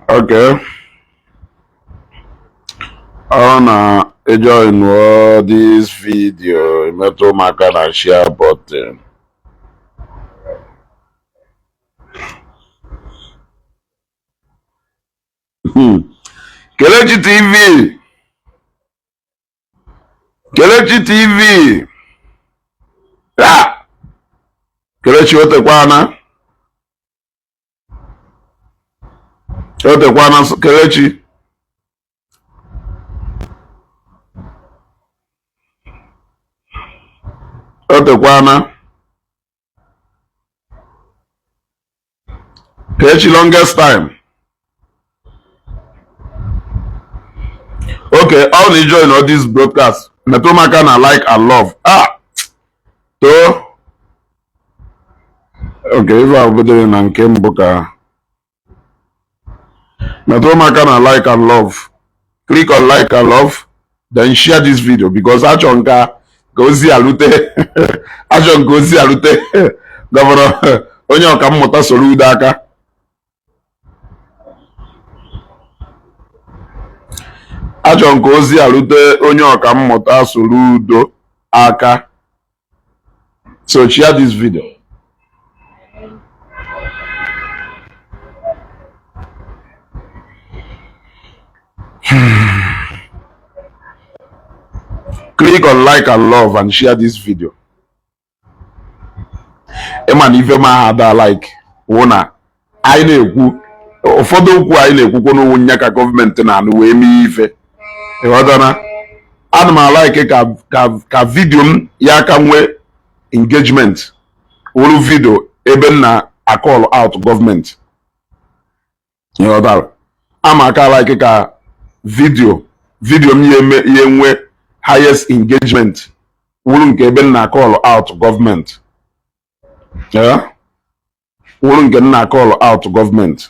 Okay. Ọ na join this video, metụ m aka na share button. Kelechi TV. Kelechi TV. Ah! Kelechi otekwana. Otekwana Kelechi. Otekwana. Kelechi longest time. Okay, all the join all this broadcast. Metụ m aka na like and love. Ah! Too. Okay, ife a bidoro na nke mbụ ka metụ m aka na like and love. Click on like and love, then share this video because achọ nka ka ozi alute achọ nke ozi alute gọvanọ onye ọkammụta Soludo aka. Achọ nke ozi alute onye ọkammụta Soludo aka. So share this video. Click on like and love and share this video. Ịma na ife ma ha ada like wụ na anyị na-ekwu ụfọdụ okwu anyị na-ekwukwo n'owu nya ka gọọmenti na-anụ wee mee ife. Ịghọtana? Ana m alike ka ka ka video m ya ka nwee engagement wụrụ video ebe m na-acall out gọọmenti. Ịghọtara? Ama aka like ka video m ya enwe highest engagement wụrụ nke ebe m na-acall out gọọmenti. Yeah? Wụrụ nke m na-acall out gọọmenti.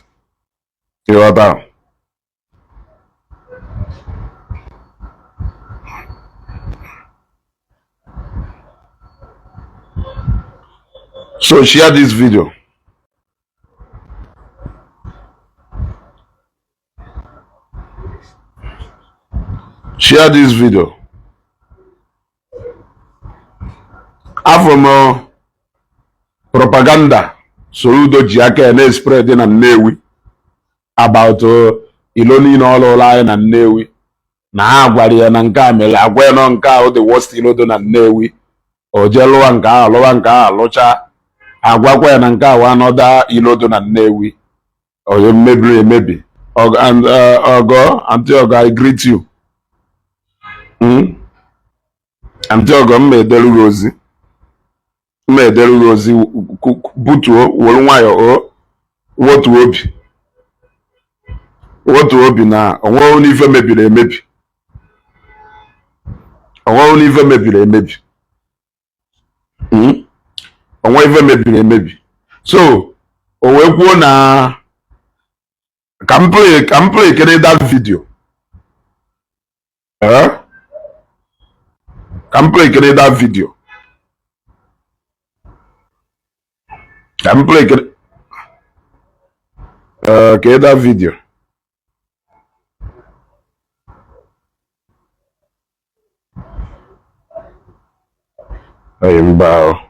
Ịghọtara? So share this video. Share this video. Afọ m propaganda Soludo ji aka ya na-spread na Nnewi about ilo niile ọ lụrụ anyị na Nnewi, na ha gwara ya na nke a mere agwa ya nọ nke ahụ the worst ilo dị na Nnewi, o jee lụwa nke ahụ lụwa nke ahụ lụcha, agwakwa ya na nke ahụ anọda ilo dị na Nnewi onye mebiri emebi. And Ogo, Aunty Ogo, I greet you. Aunty Ogo, m ederu gị ozi, m ederu gị ozi, butuo were nwayọọ o wotu obi, wotu obi na onweghị n'ife mebiri emebi, onweghị n'ife mebiri emebi, onwe ife mebiri emebi. So o wee kwuo na ka m play kene that video. Ka m play kene that video. Ka m play kene kene that video. Ay, mba.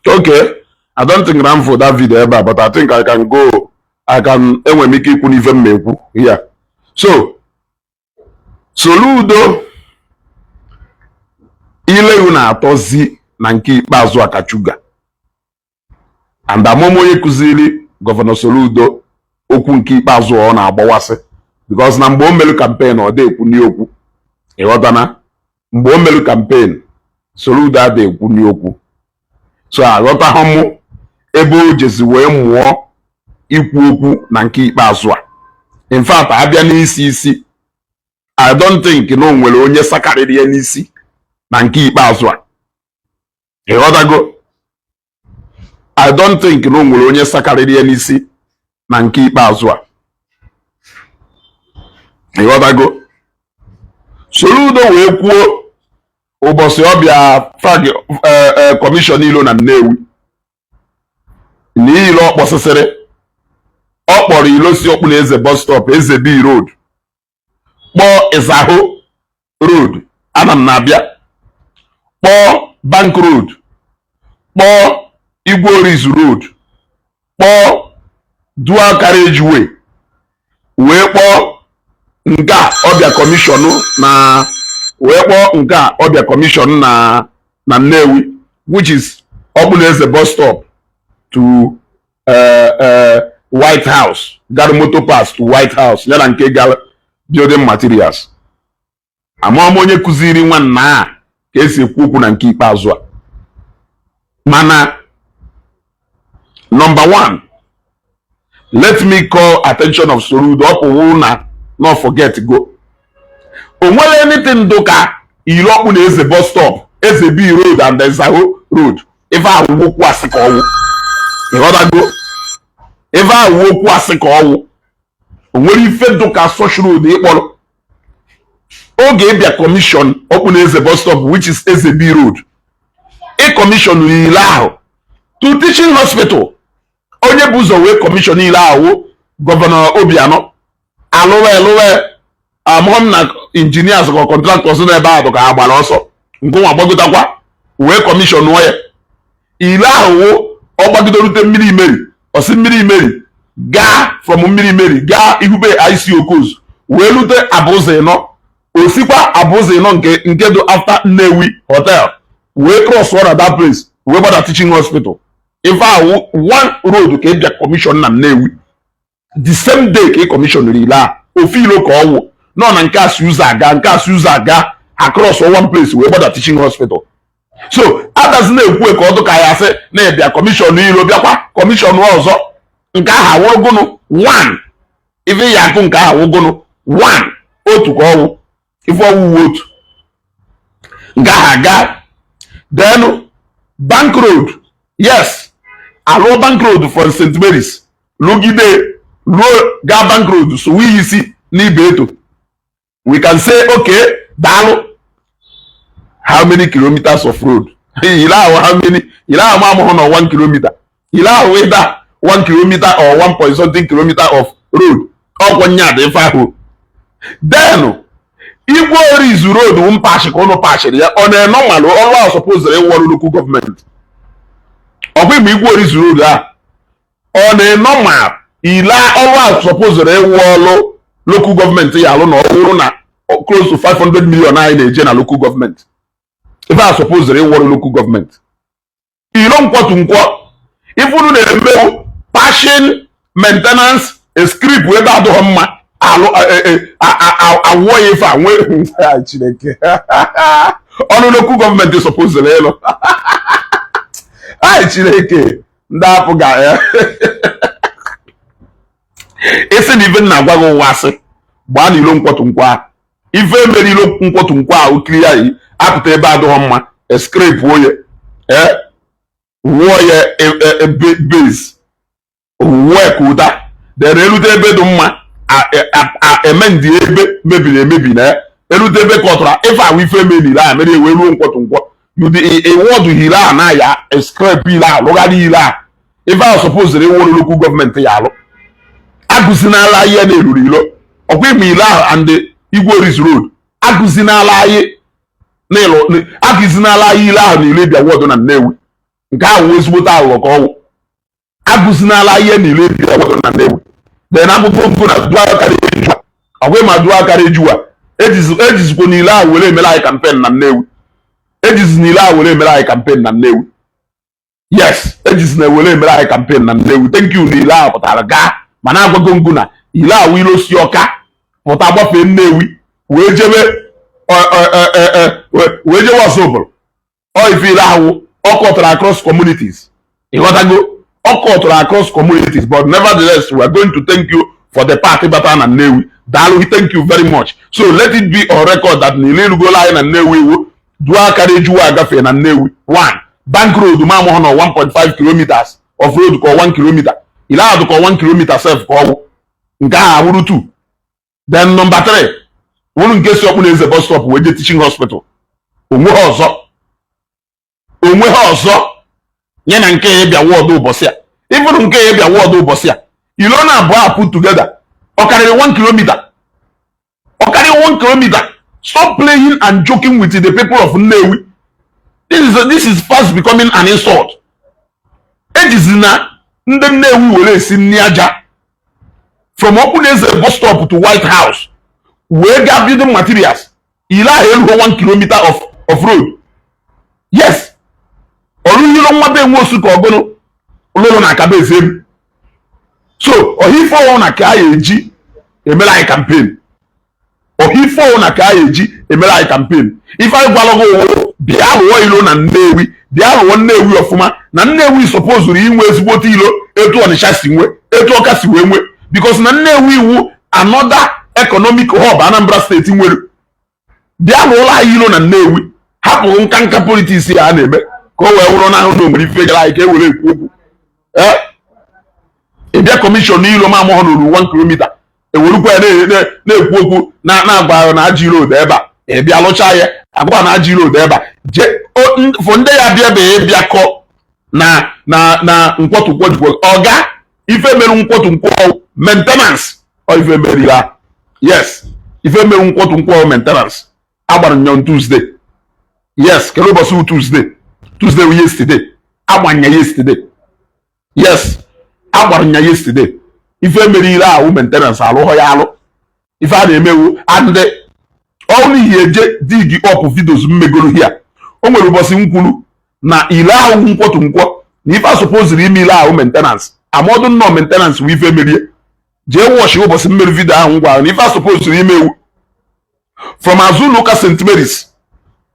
Okay, I don't think I'm for that video ever, but I think I can go. I can enwe m ike ikwu n'ife m ekwu here. So Soludo ilewu na-atọzi na nke ikpeazụ akachuga, and amụma onye kụziri gọvanọ Soludo okwu nke ikpeazụ ọ na-agbawasị, because na mgbe o melu campaign ọ dị ekwu n'okwu. Ịghọtana? Mgbe o melu campaign Soludo adị ekwu n'okwu. So aghọtaghị mụ ebe o jezi wee mụọ ikwu okwu na nke ikpeazụ a. In fact, abịa n'isi isi, I don't think na o nwere onye sakarịrị ya n'isi na nke ikpeazụ a. Ịghọtago? I don't think na o nwere onye sakarịrị ya n'isi na nke ikpeazụ a. Ịghọtago? Soludo wee kwuo Ụbọchị ọbịa flag commission ilo na Nnewi na ilo ọ kpọsịsịrị, ọ kpọrọ ilo si Okpu na Eze bus stop, Eze B Road, kpọọ Ịzahụ Road, ana m na-abịa, kpọọ Bank Road, kpọọ Igwe Orizu Road, kpọọ Dual Carriage Way, wee kpọọ nke a ọbịa commission na, wee kpọọ nke a ọbịa commission na Nnewi, which is Ọkpụneze bus stop to White House, gara motor pass to White House, ya na nke gara building materials. Amaghị m onye kụziri nwanna a ka esi ekwu okwu na nke ikpeazụ a, mana number one, let me call attention of Soludo. Ọ pụwụ na no forget go o nwere anything dụka ilo Ọkpụ na Eze bus stop, Eze B Road and Ezaho Road. Ife ahụ okwu asị ka ọwụ, ịghọtago? Ife ahụ okwu asị ka ọwụ. O nwere ife dụka such road ịkpọrọ oge ịbịa commission Ọkpụ na Eze bus stop, which is Eze B Road, ị commission ile ahụ to teaching hospital. Onye bụ ụzọ wee commission ile ahụ, Governor Obianọ, alụwe elụwe. Amụọ m na engineers ka contractors n'ebe ahụ ka ha gbara ọsọ ngụnwa gbagotakwa wee commission ya. Ile ahụ wụ ọ gbagide rute mmiri imeri, ọsị mmiri imeri gaa from mmiri imeri gaa ihube IC Okos, wee rute Abụzọ Ịnọ, osikwa Abụzọ Ịnọ nke dị after Nnewi Hotel, wee cross na that place, wee gbada teaching hospital. Ife ahụ one road ka ị bịa commission na Nnewi the same day ka ị commission ile a, ofu ilo ka ọwụ nọ na nke asị ụzọ aga, nke asị ụzọ aga across one place, wee gbada teaching hospital. So adazi na-ekwu ka ọ dụ ka ya sị na ịbịa commission ilo, bịakwa commission ọzọ, nke ahụ awụrụgụnụ one. Ife ya akụ nke ahụ awụgụnụ one, otu ka ọwụ, ife ọwụwa otu nke ahụ aga. Then Bank Road, yes, alụọ Bank Road from St. Mary's lụgide ruo gaa Bank Road, so iyi isi n'ibe eto, we can say okay, daalụ. How many kilometers of road ile ahụ? How many ile ahụ? Ma amụhụ na 1 kilometer ile ahụ, ịda 1 kilometer or 1 point something kilometer of road, ọkwọ nya dị ife ahụ. Then Igwe Orizu Road m patch ka ụnụ patchịrị ya, ọ na-eno malụ ọrụ ahụ supposed ịwụ ọrụ local government. Ọkwa ịma Igwe Orizu Road a, ọ na-eno ma ile ọrụ ahụ supposed ịwụ ọrụ local government ya alụ, na ọ bụrụ na close to 500 million anyị na-eje na local government, ife a supposed ịwụ ọrụ local government. Ilo nkwọtụ nkwọ ife unu na-eme, patching, maintenance, scrape ebe adịghị mma, alụ awụọ ya, ife a nwee Chineke ọrụ local government supposed ịlụ. Ai, Chineke, ndị apụ ga ya isi na ife m na-agwa gị ụwa asị gbaa n'ilo nkwọtụ nkwọ ahụ. Ife mere ilo nkwọtụ nkwọ ahụ kiri ya apụta ebe adịghị mma, scrape oye, ee, wụọ ya base, wụọ ka ụda dere, erute ebe dị mma, eme ndị ebe mebiri emebi na erute ebe kọtụra ife ahụ. Ife emebiri a mere wee ruo nkwọtụ nkwọ ịwọdụ ile a na ya scrape ile a, lụgharị ile a. Ife ahụ supposed ịwụrụ local government ya alụ. Agụzinala ihe na-eruru ilo ọkwa ịma ile ahụ and Igwe Orizu Road, agụzinala anyị n'ịlụ, agụzinala anyị ile ahụ na ile bịa wọdụ na Nnewi. Nke ahụ wụ ezigbote aghụghọ ka ọwụ. Agụzinala ihe na ile bịa wọdụ na Nnewi. Then akwụkwọ nkụ na dual carriage, ọkwa ịma dual carriage a ejizikwa n'ile ahụ were emere anyị campaign na Nnewi. Ejizi n'ile ahụ were emere anyị campaign na Nnewi. Yes, ejizi na ewere emere anyị campaign na Nnewi. Thank you. Na ile ahụ pụtara gaa, mana agwago ngụ na ile ahụ ilo si Ọka pụta gbafee Nnewi wee jebe Ọsụbụrụ. Ọ ife ile ahụ ọ kọtara across communities, ịghọtago? Ọ kọtara across communities, but nevertheless we are going to thank you for the part bata na Nnewi. Daalụ, thank you very much. So let it be on record that na ile erugola anyị na Nnewi iwu dual carriage way agafe na Nnewi. One Bank Road, ma amụhụ na 1.5 kilometers of road ka 1 kilometer ile ahụ ka 1 kilometer sef ka ọwụ, nke ahụ awụrụ 2. Then number 3 wụrụ nke si Ọkpụ na Eze bus stop wee jee teaching hospital. Onwe ha ọzọ, onwe ha ọzọ ya na nke ya bịa wọdụ ụbọchị a, ịbụrụ nke ya bịa wọdụ ụbọchị a, ilo na abụọ a put together, ọ karịrị 1 kilometer, ọ karịrị 1 kilometer. Stop playing and joking with the people of Nnewi. This is fast becoming an insult. Ejizi na ndị Nnewi were esi nri aja from Okpuneze bus stop to White House wee gaa building materials. Ile ahụ erugo 1 kilometer of road. Yes, ọrụhiro nwa be nwe osu ka ọgụnụ lụrụ na akaba eze elu. So ọha ọhụụ na ka a eji emere anyị campaign, ọha ife ọhụụ na ka a eji emere anyị campaign. Ife anyị gwara gị ụwụ, bịa rụọ ilo na Nnewi, bịa rụọ Nnewi ọfụma. Na Nnewi supposed inwe ezigbote ilo etu Ọnịsha si nwe, etu Ọka si wee nwe, because na Nnewi iwu another economic hub Anambra Steeti nwere. Bịa rụọla anyị ilo na Nnewi, hapụrụ nka nka politics ya a na-eme ka o wee wụrụ na ahụ na onwere ife gara anyị ka e were ekwu okwu. Ee, ịbịa commission ilo ma amụghọ n'olu 1 kilometer, ewerukwa ya na-ekwu okwu na-agwa na ajị road ebe a. Ịbịa lụcha ya, agwa na ajị road ebe a je fọ ndị ya bịa ebe ịbịa kọ na nkwọtụ nkwọ ọga ife mere nkwọtụ nkwọ maintenance ọ ife mere ya. Yes, ife mere nkwọtụ nkwọ maintenance agbara nya on Tuesday. Yes, kedu ụbọchị wụ Tuesday? Tuesday wụ yesterday. Agbanya yesterday. Yes, agbara nya yesterday. Ife mere ire ahụ maintenance alụghọ ya alụ. Ife a na-emewu and ọ n'ihi eje dig up videos mmegoro here. O nwere ụbọchị m kwuru na ile ahụ nkwọtụ nkwọ na ife a supposed ime ile ahụ maintenance amọdụ nnọọ maintenance wụ ife merie. Jee watch ụbọchị mmeri video ahụ m gwara na ife a supposed ime ewu from azụ ụlọ St. Mary's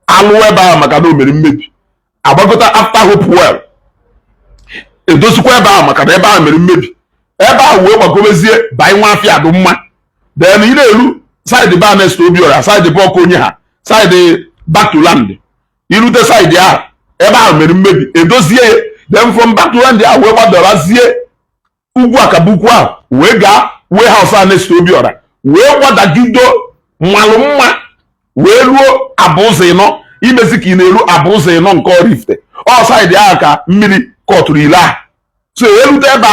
alụ ebe ahụ maka na o mere mmebi, agbagota after Hopewell edozikwa ebe ahụ maka na ebe ahụ mere mmebi, ebe ahụ wee gbagobezie banye nwa afịa adụ mma. Then ị na-eru side be Ernest Obiora, side be ọkụ onye ha, side back to land, irute side ahụ, ebe ahụ mere mmebi, edozie ya. Then from back to land ahụ wee gbadarazie ugwu akabukwu ahụ wee gaa warehouse Ernest Obiora, wee gbadagido mmalụ mma wee ruo abụ ụzọ ịnọ, imezi ka ị na-eru abụ ụzọ ịnọ nke Oraifite. Ọ side ahụ ka mmiri kọtụrụ ile ahụ. So erute ebe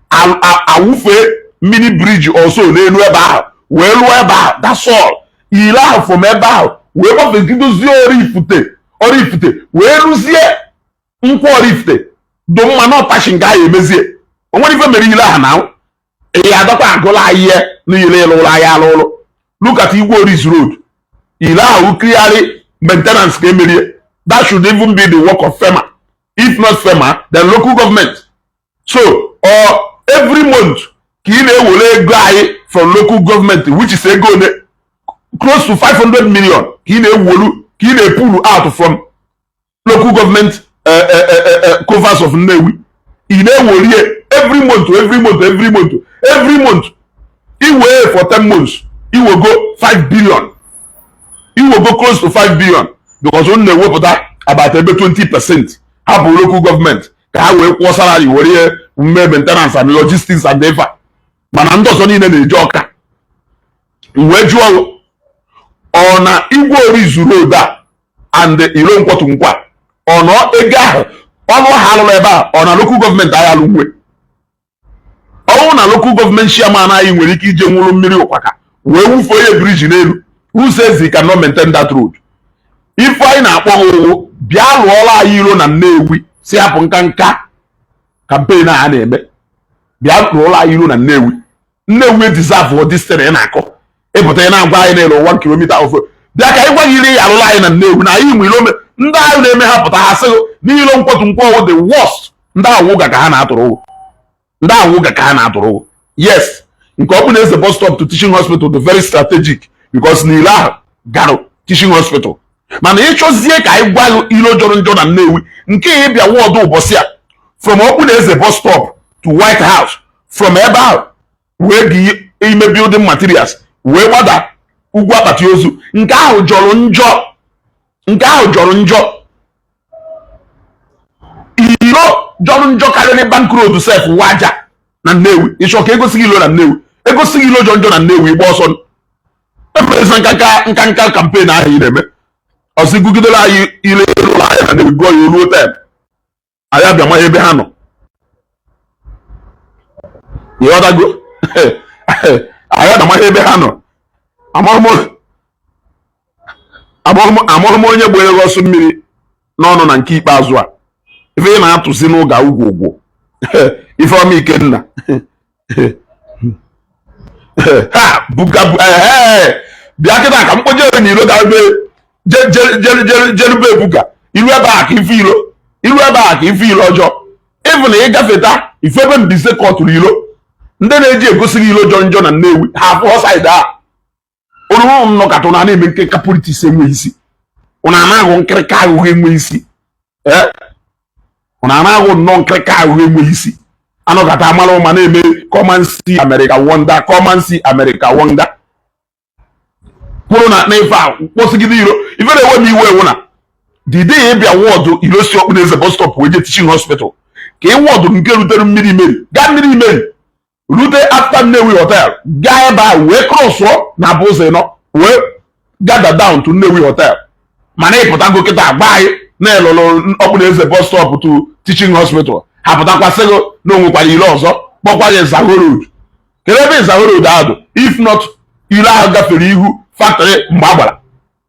ahụ, awụfee mmiri bridge ọsọ n'elu ebe ahụ wee lụọ ebe ahụ. That's all. Ile ahụ from ebe ahụ wee gbafegidozie Oraifite, Oraifite wee rụzie nkwọ Oraifite dị mma na ọtachi nke ahụ emezie. O nwere ife mere ile ahụ na ị adakwa agụla anyị ihe niile ịlụrụ anyị alụ ụlụ. Look at Igwe Oris Road, ile ahụ clearly maintenance ka emerie. That should even be the work of FERMA. If not FERMA, then local government. So or every month ka ị na-ewere ego anyị from local government, which is ego one close to 500 million ka ị na-ewolu, ka ị na-epulu out from local government coffers of Nnewi. Ị na-ewerie every month, every month, every month, every month. Iwee for 10 months, iwego 5 billion, iwego close to 5 billion, because unu na-ewepụta about ebe 20% hapụ local government ka ha wee kwụọ salary, were ihe mme maintenance and logistics and efa. Mana ndị ọzọ niile na-eje ọka wee jụọ, ọ na Igwe Orizu Road a and ilo nkwọtụ nkwa, ọ nọ ego ahụ ọnụ ha alụrụ ebe a, ọ na local government anyị alụ nwe? Ọnwụ na local government chairman anyị nwere ike ije nwụrụ mmiri ụkwaka wee wufuo ihe bridge n'elu. Who says he cannot maintain that road? Ife anyị na-akpọ ha ụwụ, bịa lụọla anyị ilo na Nnewi, si hapụ nka nka campaign a na-eme. Bịa lụọla anyị ilo na Nnewi. Nnewi deserve this thing ị na-akọ. Ịpụta ị na-agwa anyị na-elu 1 kilometer of bịa ka anyị gwa gị ire ya alụla anyị na Nnewi na anyị nwe ilo ndị ahụ na-eme ha pụta ha sịghị n'ilo nkwọtụ nkwọ the worst. Ndị ahụ ụga ka ha na-atụrụ ụgwọ, ndị ahụ ụga ka ha na-atụrụ ụgwọ. Yes, nke ọ bụ na eze bus stop to teaching hospital dị very strategic, because n'ile ahụ garụ teaching hospital. Mana ịchọzie ka anyị gwa gị ilo jọrọ njọ na Nnewi, nke ịbịa wọdụ ụbọchị a from okpu na eze bus stop to White House, from ebe ahụ wee gị ime building materials wee gbada ugwu akpati ozu, nke ahụ jọrọ njọ, nke ahụ jọrọ njọ. Ilo jọrọ njọ karịrị Bank Road sef waja na Nnewi. Ịchọ ka egosi gị ilo na Nnewi, egosi gị ilo jọ njọ na Nnewi, gba ọsọ. Emereza nka nka nka nka campaign ahụ ị na-eme. Ọsị gụgidere anyị ile ụlọ anyị na na-ego ya ruo 10, anyị abịa ma ebe ha nọ. Ịghọtago? Anyị abịa ebe ha nọ. Amaghị m onye gbere gị ọsọ mmiri n'ọnụ na nke ikpeazụ a. Ife ị na-atụzi n'ụga ugwu ugwu. Ifeọma Ikenna ha buga bịa kịta ka mkpojere na ilo ga-ebe jerube ebuga ilu ebe a ka ife ilo ilu ebe a ka ife ilo ọjọọ ịfụ na ịgafeta ife ebe Mbaise kọtụrụ ilo. Ndị na-eji egosi gị ilo jọ njọ na Nnewi ha afụ side a ụrụ nnọkọta na na-eme nkịrịka politics enweghị isi. Ụnụ anaghụ nkịrịka aghụghọ enweghị isi. Ee, ụnụ anaghụ nnọọ nkịrịka aghụghọ enweghị isi. Anọkọta amara ụma na-eme "Come and see America wonder, come and see America wonder." Kwuru na n'ife a kpọsigide iro. Ife na-ewe m iwe ewu na the day ịbịa wọdụ ilo si Okpuneze bus stop wee jee teaching hospital ka ị wọdụ nke rutere mmiri meri gaa mmiri meri rute after Nnewi Hotel, gaa ebe a wee crossụọ na abụ ụzọ ịnọ wee gada down to Nnewi Hotel. Mana ịpụtago kịta agba anyị na-elụlụ Okpuneze bus stop to teaching hospital, ha pụtakwasịgo na o nwekwara ile ọzọ kpọkwa ya Ịzahụ Road. Kedu ebe Ịzahụ Road ahụ dị, if not ile ahụ gafere ihu factory mgbe a gbara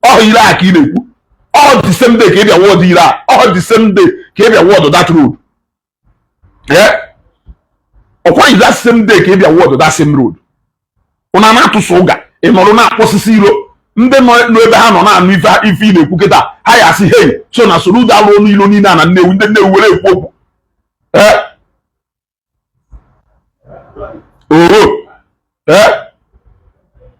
ọ? Ile a ka ị na-ekwu, ọ the same day ka ị bịa wọdụ ile a, ọ the same day ka ị bịa wọdụ that road. Ee, ọkwaghị that same day ka ị bịa wọdụ that same road. Ụna na-atụsụ ụga, ị nọrọ na-akpọsisi iro. Ndị nọ n'ebe ha nọ na-anụ ife ife ị na-ekwu kịta, ha ya asị, "Hey, so na Soludo alụ ọnụ ilo niile a na Nnewi?" Ndị Nnewi were ekwu okwu. Ee, oho, ee,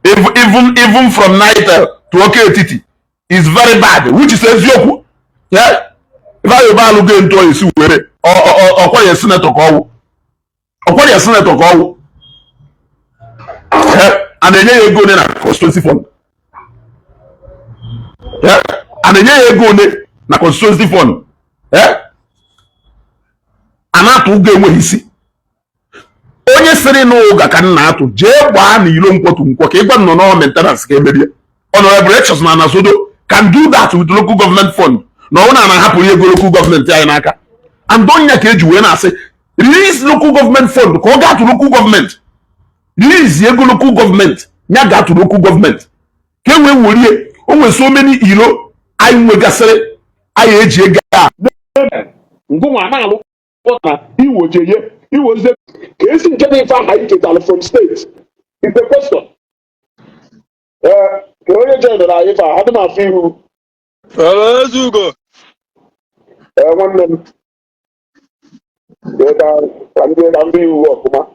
even from Nitel to Oke Etiti is very bad, which is eziokwu. Ee, Ifeanyi Ubah alụgo ntụ esi were ọkwa ya senator ka ọwụ, ọkwa ya senator ka ọwụ. A na-enye ya ego one na constituency fund? A na-enye ya ego one na constituency fund? A na-atụ ụgwọ enweghị isi. Onye sịrị na ụga ka m na-atụ, jee gbaa na ilo nkwọtụ nkwọ ka ịgwa m nọ n'ọ maintenance ka emerie. Honorable Echos na Anazodo can do that with local government fund na ọ na na-ahapụrụ ego local government anyị n'aka. And onya ka eji wee na-asị release local government fund ka ọ gaa to local government, release ego local government ya gaa to local government ka e wee werie. O nwere so many ilo anyị nwegasịrị anyị eji ego a. Ngụnwa na-alụ na iwojenye iwozie ka esi nke na ife ahụ anyị ketara from state is a question. Ee, ka onye joinere anyị ife a adị m afọ ihu. Hello, Ezugo. Ee, nwanne m. Ee, ka ndị ihu ọfụma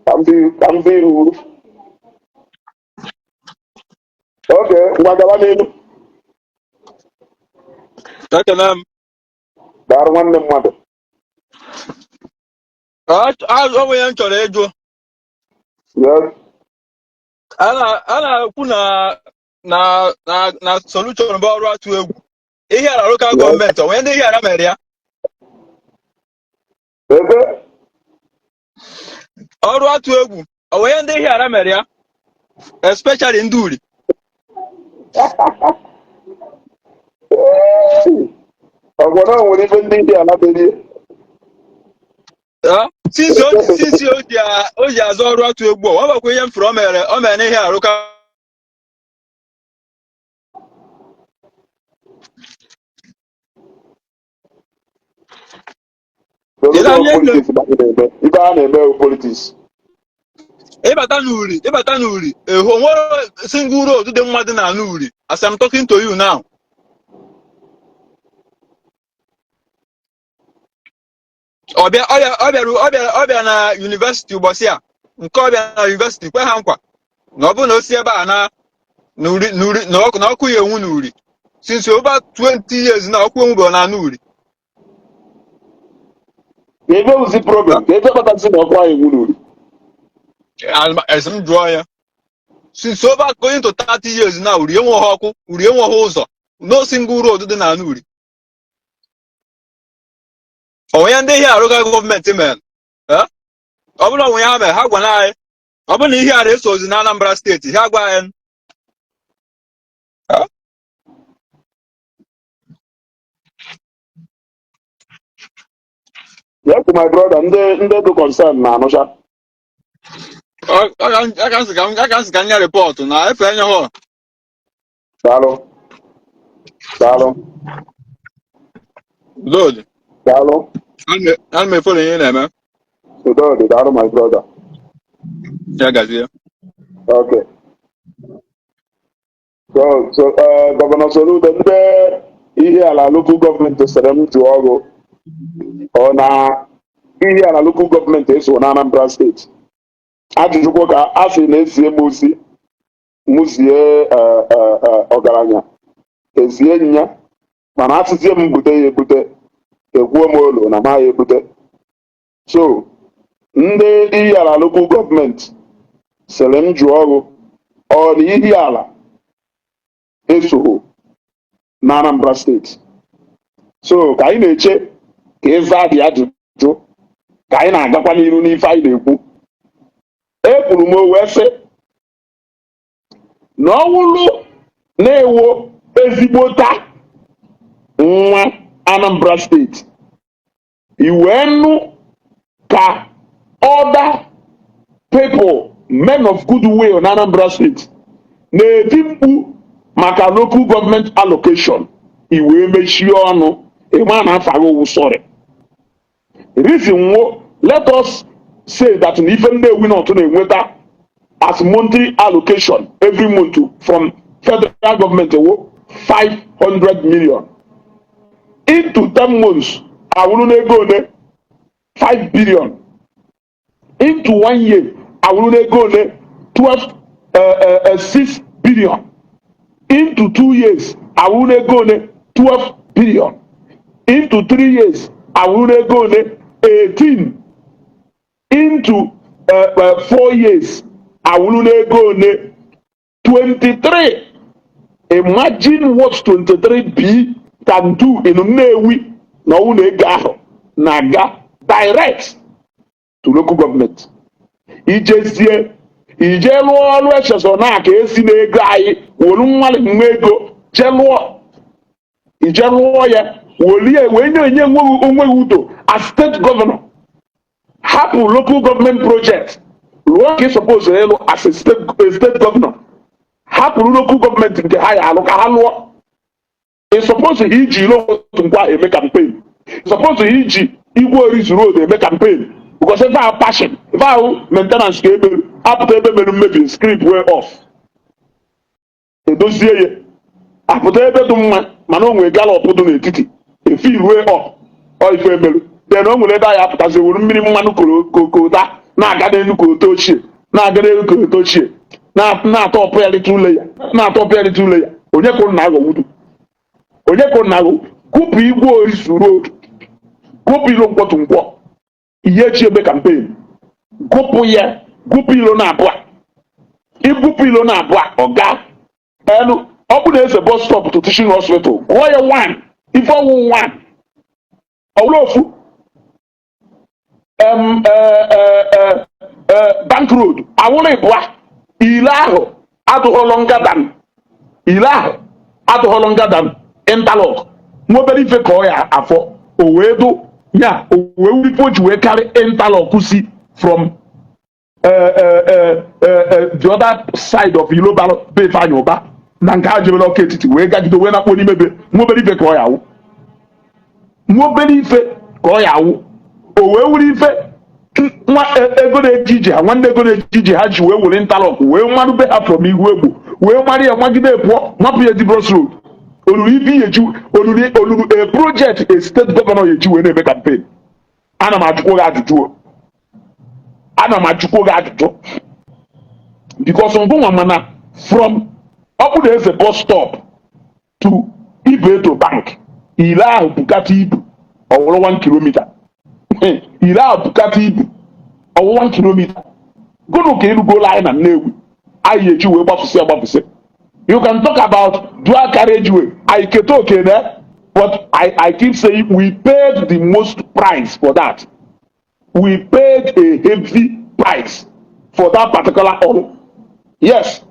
ka ndị ihu. Oke ngwa, gaba n'elu. Ekene m. Daalụ, nwanne mmadụ. Ọ bụ ihe m chọrọ ịjụ. Yes. A na-ekwu na solution bụ ọrụ atụ egwu. Ihiala local government, o nwere ndị Ihiala mere ya? Ebe? Ọrụ atụ egwu, o nwere ndị Ihiala mere ya? Especially ndị Uri. Ọgwọ na nwere ife ndị Ihiala merie. Since o ji azụ ọrụ atụ egwu, ọ nwekwa ihe m fụrụ o mere n'Ihiala local. Politics na-eme ibe a na-eme bụ politics. Ịbata n'Uri ehu, onwere single road dị mma dị na Uri as I'm talking to you now. Ọ bịa ọ bịa ọ bịara ọ bịara ọ bịa na university ụbọchị a nke ọ bịa na university kwe ha nkwa na ọ bụrụ na o si ebe a na n'Uri na ọkụ ya enwu n'Uri. Since over 20 years na ọkụ enwubeghị na Uri. Ka ebe ozi problem, ka ebe kpatazi na ọkụ ahụ enwu n'Uri? Esi m jụọ ya, since over going to 30 years na Uri enweghị ọkụ, Uri enweghị ụzọ, no single road dị na Uri. Onwe ya ndị Ihiala local government mere, ọ bụrụ onwe ya ha mere, ha gwana anyị. Ọ bụrụ na ihe a na-eso ozi na Anambra steeti, ha gwa anyị. Ah? Yes, my brother, ndị dị concern na-anụcha. Aka nsị ka nye report na efe enye ha. Daalụ. Daalụ. Load. Daalụ. Ana m efere ihe ị na-eme. Udo dị, daalụ, my brother. Ya gazie. Okay. So, Governor Soludo, ndị Ihiala local government sịrị m jụọ ọgụ ọ na Ihiala local government eso na Anambra steeti. Ajụjụkwa ka a sị na-ezie m ozi mụ zie ọgaranya ezie nya, mana asịzie m bute ya ebute, ekwuo m olu na ma ya ebute. So ndị Ihiala local government sịrị m jụọ ọgụ ọ na Ihiala esoghị na Anambra steeti. So ka anyị na-eche ka ịza dị ajụjụ, ka anyị na-agakwa n'iru n'ife anyị na-ekwu. Ekwuru m o wee sị na ọwụlụ na-ewo ezigbota nwa Anambra steeti, i wee nụ ka other people, men of goodwill na Anambra steeti na-eti mkpu maka local government allocation, i wee mechie ọnụ, ịma na afa gị wụ sorry. Reason wo, let us say that na ife Nnewi North na-enweta as monthly allocation every month from federal government wo 500 million into 10 months, awụrụ n'ego ole? 5 billion. Into one year, awụrụ n'ego ole? 12 6 billion. Into 2 years, awụrụ n'ego ole? 12 billion. Into 3 years, awụrụ n'ego ole? 18. Into 4 years, awụrụ n'ego ole? 23. Imagine what 23 b can do in Nnewi na ọwụ na ego ahụ na-aga direct to local government. Ijezie ije lụọ ọrụ echeso na ka esi n'ego anyị wolu nwale nwa ego jee lụọ, ije lụọ ya, welie wee nye enye onweghị udo as state governor, hapụ local government project lụọ ka ị suppose ịlụ as a state governor, hapụrụ local government nke ha ya alụ ka ha lụọ. Ị suppose iji ilo otu nkwa eme campaign, ị suppose iji Igwe Orizu Road eme campaign, because ife ahụ patching, ife ahụ maintenance ka emerụ, apụta ebe mere mmebi, scrape way off, edozie ya. Apụta ebe dị mma mana o nwere gallop dị n'etiti, efi rue up, ọ ife emerụ. Then o nwere ebe anyị apụtazi wuru mmiri mmanụ kota na-aga n'elu kote ochie, na-aga n'elu kote ochie, na-atọ ọpụ ya lite ule ya, na-atọ ọpụ ya lite ule ya. Onye kwuru na aghọwudu? Onye kwuru na aghọ? Kwupụ Igwe Orizu Road, gụpụ ilo nkwọtụ nkwọ ihe echi eme campaign, gụpụ ya, gụpụ ilo na abụọ, igụpụ ilo na abụọ ọga elu. Ọ bụ na eze bus stop to teaching hospital, gụọ ya one, ife ọnwụ one, ọwụrụ ofu Bank Road awụrụ ịbụa. Ile ahụ adụghọ longer than, ile ahụ adụghọ longer than interlock. Nwa obere ife ka ọ ya afọ o wee dụ ya, o wee wuru ife o ji wee karị interlock si from the other side of Ilobalo be Ifeanyị Ụba na nke a jebere ọka etiti wee gagide wee nakpuo n'ime be. Nwa obere ife ka ọ ya awụ, nwa obere ife ka ọ ya awụ, o wee wuru ife nwa ego na-eje ije ha, nwanne ego na-eje ije ha ji wee were interlock wee mmanụ be ha from ihu egbo wee mara ya magide pụọ mapụ ya Dibros Road. Olulu ife ihe eji olulu olulu a project a state governor ya eji wee na-eme campaign. Ana m ajụkwa gị ajụjụ o. Ana m ajụkwa gị ajụjụ, because ngụnwa mana from ọ na eze bus stop to Ibeto Bank, ile ahụ bukata ibu ọwụrụ 1 kilometer. Ile ahụ bukata ibu ọwụ 1 kilometer. Gụnụ ka erugola anyị na Nnewi anyị eji wee gbapụsị agbapụsị? You can talk about dual carriageway, I keta oke na, but I keep saying we paid the most price for that. We paid a heavy price. For that particular ọrụ, yes,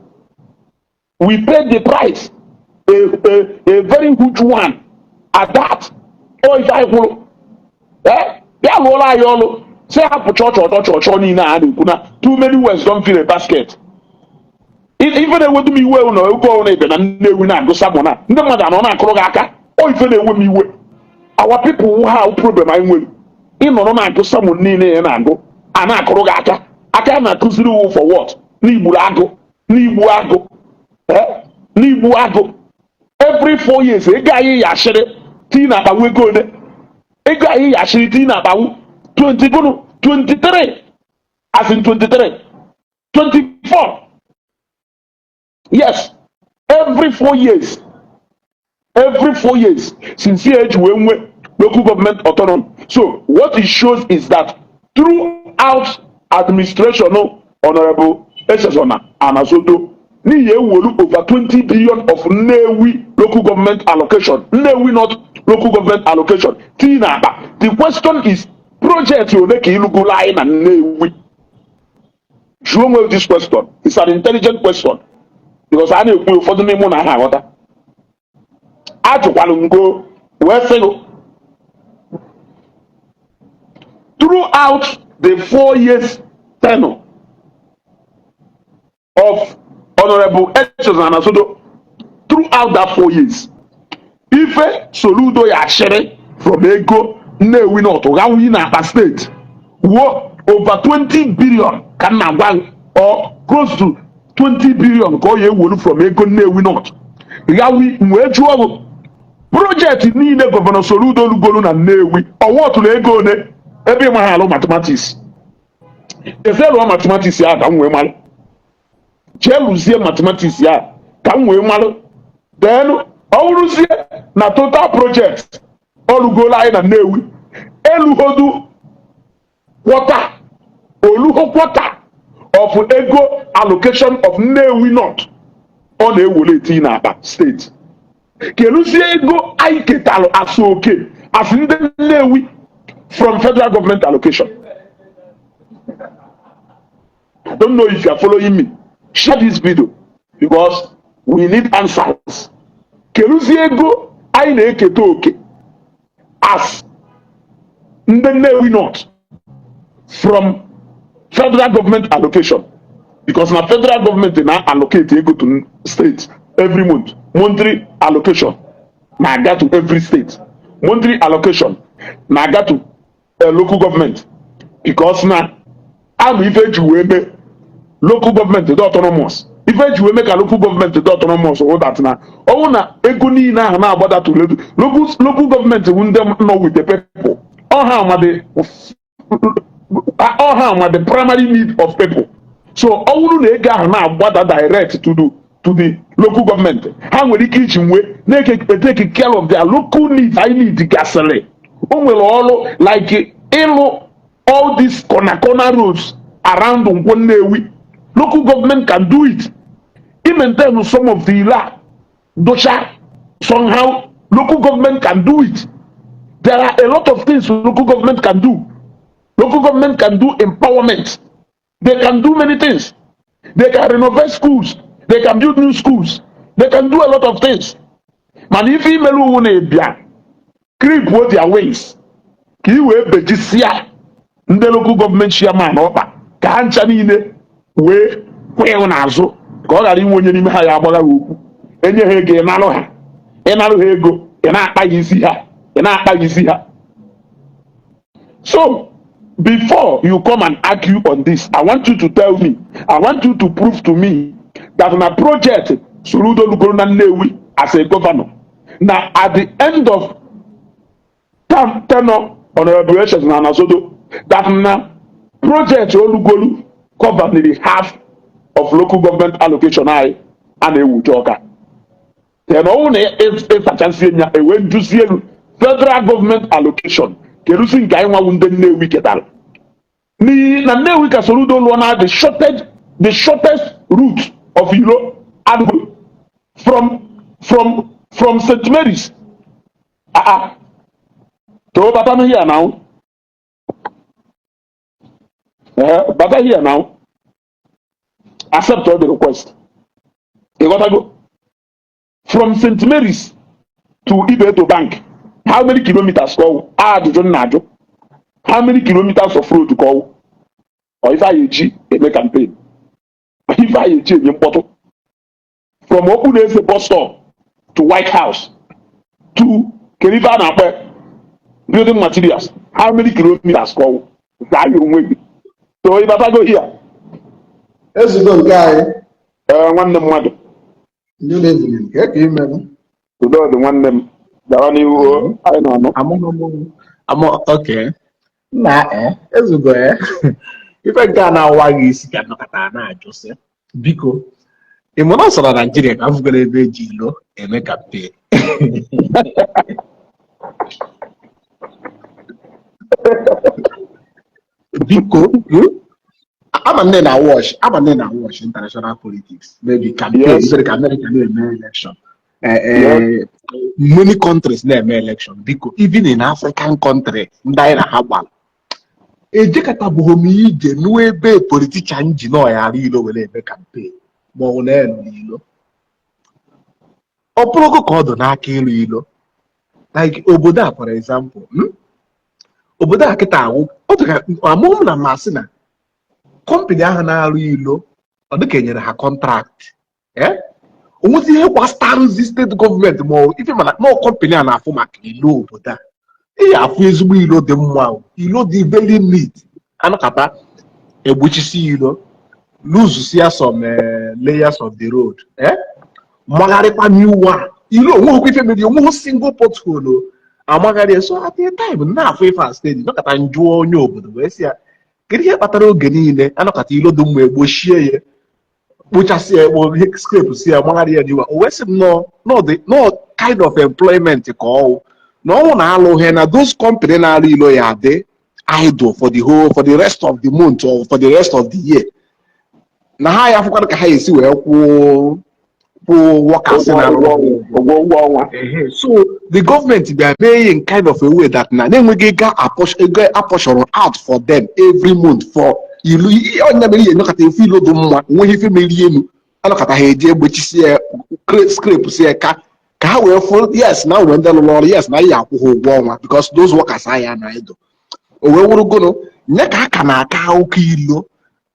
we paid the price, a very huge one at that. Ọ ife anyị kwụrụ, eh, bịa lụọla anyị ọrụ, si hapụ chọọ chọọ chọọ chọọ niile a na-ekwu na too many words don't fill a basket. Ife na-ewetu m iwe na oge ọbụla ebe na Nnewi na-agụ sermon na ndị mmadụ anọ na-akụrụ gị aka, ọ ife na-ewe m iwe. Our people ha problem anyị nwere, ịnọrọ na-agụ sermon niile ya na-agụ, a na-akụrụ gị aka, aka a na-akụziri iwu for what? N'igburu agụ, n'igbu agụ, eh? N'igbu agụ. Every 4 years, ego anyị yashịrị tii na akpawu, ego ole ego anyị yashịrị tii na akpawu? 20 gụnụ, 23, as in 23, 24. Yes, every 4 years, every 4 years since eji wee nwee local government autonomy. So what it shows is that throughout administration, Honorable Echezona Anazodo, n'ihi ewolu over 20 billion of Nnewi local government allocation, Nnewi North local government allocation, tii na akpa. The question is, project ole ka ịlụgolo anyị na Nnewi? Jụọ onwe this question. It's an intelligent question because a na-ekwu, ụfọdụ n'ime ụnụ ha aghọta. Ajụkwalụ ngo wee sị gị, throughout the 4 years tenure of Honorable Echezona Anazodo, throughout that 4 years, ife Soludo ya achịrị from ego Nnewi North ghawi na akpa steeti wuo over 20 billion ka m na-agwa gị, or close to 20 billion ka ọ ya ewolu from ego Nnewi North ghawi. Wee jụọ gị, project niile Governor Soludo lugolu na Nnewi, ọwọtụrụ ego ole? Ebe ị maghị alụ mathematics, eze lụọ mathematics ya ka m wee malụ. Jee lụzie mathematics ya ka m wee malụ. Then ọ bụrụzie na total project ọ lụgolo anyị na Nnewi elugodu quarter, olugo quarter of ego allocation of Nnewi North ọ na-ewere eti n'akpa steeti, keluzie ego anyị ketalụ asụ oke asị ndị Nnewi from federal government allocation? I don't know if you are following me. Share this video because we need answers. Keluzie ego anyị na-eketa oke as ndị Nnewi North from federal government allocation? Because na federal government na allocate ego to state every month. Monthly allocation na-aga to every state, monthly allocation na-aga to local government, because na ama ife eji wee mee local government dị autonomous. Ife eji wee mee ka local government dị autonomous wụ that na ọwụ na ego niile ahụ na-agbada to local government wụ ndị nọ with the people. Ọha ama the primary need of people. So ọ bụrụ na ego ahụ na-agbada direct to the local government, ha nwere ike iji nwee na-take care of their local needs. I need gasịrị o nwere ọrụ like ịlụ all these corner corner roads around Nkwo Nnewi. Local government can do it. I maintain some of the ila docha somehow, local government can do it. There are a lot of things local government can do. Local government can do empowerment. They can do many things. They can renovate schools, they can build new schools, they can do a lot of things. Mana ife imelu uwu na-ebịa clip their wings ka i wee bejisia ndị local government chairman ọkpa ka ha ncha niile wee kwee n'azụ, ka ọ ghara inwe onye n'ime ha ya agbagha ha okwu. Enye ha ego, ịnalụ ha, ịnalụ ha ego, ị na-akpa ya isi ha, ị na-akpa ya isi ha. So before you come and argue on this, I want you to tell me, I want you to prove to me that na project Soludo lugoro na Nnewi as a governor, na at the end of term tenure Honorable Echezona Anazodo, that na project olugolu cover nearly half of local government allocation anyị a na-ewuje ọka. Then ọnwụ na ịsachasie ya, ewee njuzie elu federal government allocation, kedusi nke anyị nwawu ndị Nnewi ketara? N'ihi na Nnewi ka Soludo lụọ na the shortest route of ilo adụgo from St. Mary's. Ah ah, to bata here now. Eh, bata here now. Accept all the request. Ịghọtago? From St. Mary's to Ibeto Bank, how many kilometers ka ọwụ? Ajụjụ m na-ajụ, how many kilometers of road ka ọwụ? Ọ ife anyị eji eme campaign, ife anyị eji enye mkpọtụ? From Okpu na Eze bus stop to White House to kedu ife a na-akpọ ya? Building materials, how many kilometers ka ọwụ? Zaa ya onwe gị. So ịbatago here. Ezugo nke anyị. Ee, nwanne mmadụ. Good evening. Ka ka ime m? Udo dị, nwanne m, gawa n'ihu o, anyị na-anụ. Amụghị m amụ, okay. Nna ezugo ife nke a na-awa gị isi ka nnọkọta na-ajụ sị, biko, ị mụ na ọ sọ na Naijiria ka afụgoro ebe eji ilo eme campaign? Biko, Ama nne na watch, ama nne na watch international politics, maybe campaign. Yes, ka America na-eme election. Many countries na-eme election. Biko, even in African country ndị anyị na ha gbara, ejekọtabụghị m ije nụọ ebe politician ji na ọyara ilo were eme campaign, ma ọ bụ na elu ilo ọ bụrụgo ka ọ dụ n'aka ịlụ ilo, like obodo a, for example, Obodo a kịta ahụ ọ dị ka amụrụ m na masị na company ahụ na-arụ ilo, ọ dịka enyere ha contract, onwezi ihe gbastarụzi steeti gọọmenti ma ọ ife, mana nọọ company a na-afụ maka ilo obodo a. Ị afụ ezigbo ilo dị mma o, ilo dị very neat, anakata egbuchisi ilo, lụzụsia some layers of the road, magharịkwa new one ilo, onweghịkwa ife mere, onweghị single pothole o amagharị. So at a time na-afụ ife a steady, nọkọta njụọ onye obodo wee sị ya, kedu ihe kpatara oge niile anọkọta ilo dị mma egbochie ya, kpochasị ya, ekpo scrape si ya, magharị ya n'iwa? O wee sị m nọ kind of employment ka ọwụ na ọnwụ na alụghị na those company na-alụ ilo ya adị idle for the rest of the month or for the rest of the year, na ha ya afụkwara ka ha esi wee kwụọ workers na-arụ ụgwọ ụgwọ ọnwa. Ehe, so the government bịa mee ihe in kind of a way that na na-enweghị ego apportion out for them every month for ilu onye mere ihe nọkọta efu ilo dị mma, nweghị ife meri elu, anọkọta ha eji egbechisi ya, scrape si ya, ka ha wee fụ yes na nwee ndị lụrụ ọrụ, yes na anyị akwụ ha ụgwọ ọnwa, because those workers aya na edo o wee wụrụgono nye ka a ka na-aka oke ilo.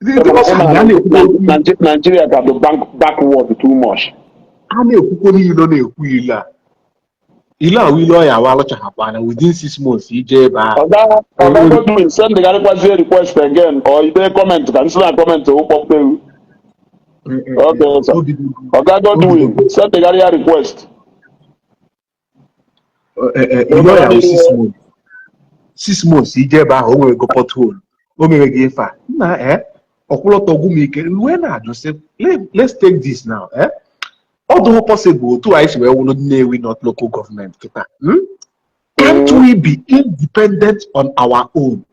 Because a na-ekwu Nigeria ka dị backward too much. A na-ekwukwo n'ilo, na-ekwu ilo a, ilo a ilo ọ ya wa alụchaghakwa na within 6 months ije ebe ahụ. Oga Godwin, send gharịkwazie request again or ide comment ka nsị na comment ụkpọpụta ewu. Okay, sir. Oga Godwin, send gharịa request. Ilo ya wụ 6 months, 6 months ije ebe ahụ, o nwere go pothole, o mere gị ife a nna ọkwụlọtọ gwụ m ike wee na-ajụ sị, let's take this now, ọ dụghị possible otu anyị si wee wụrụ Nnewi North Local Government kịta, Can't we be independent on our own?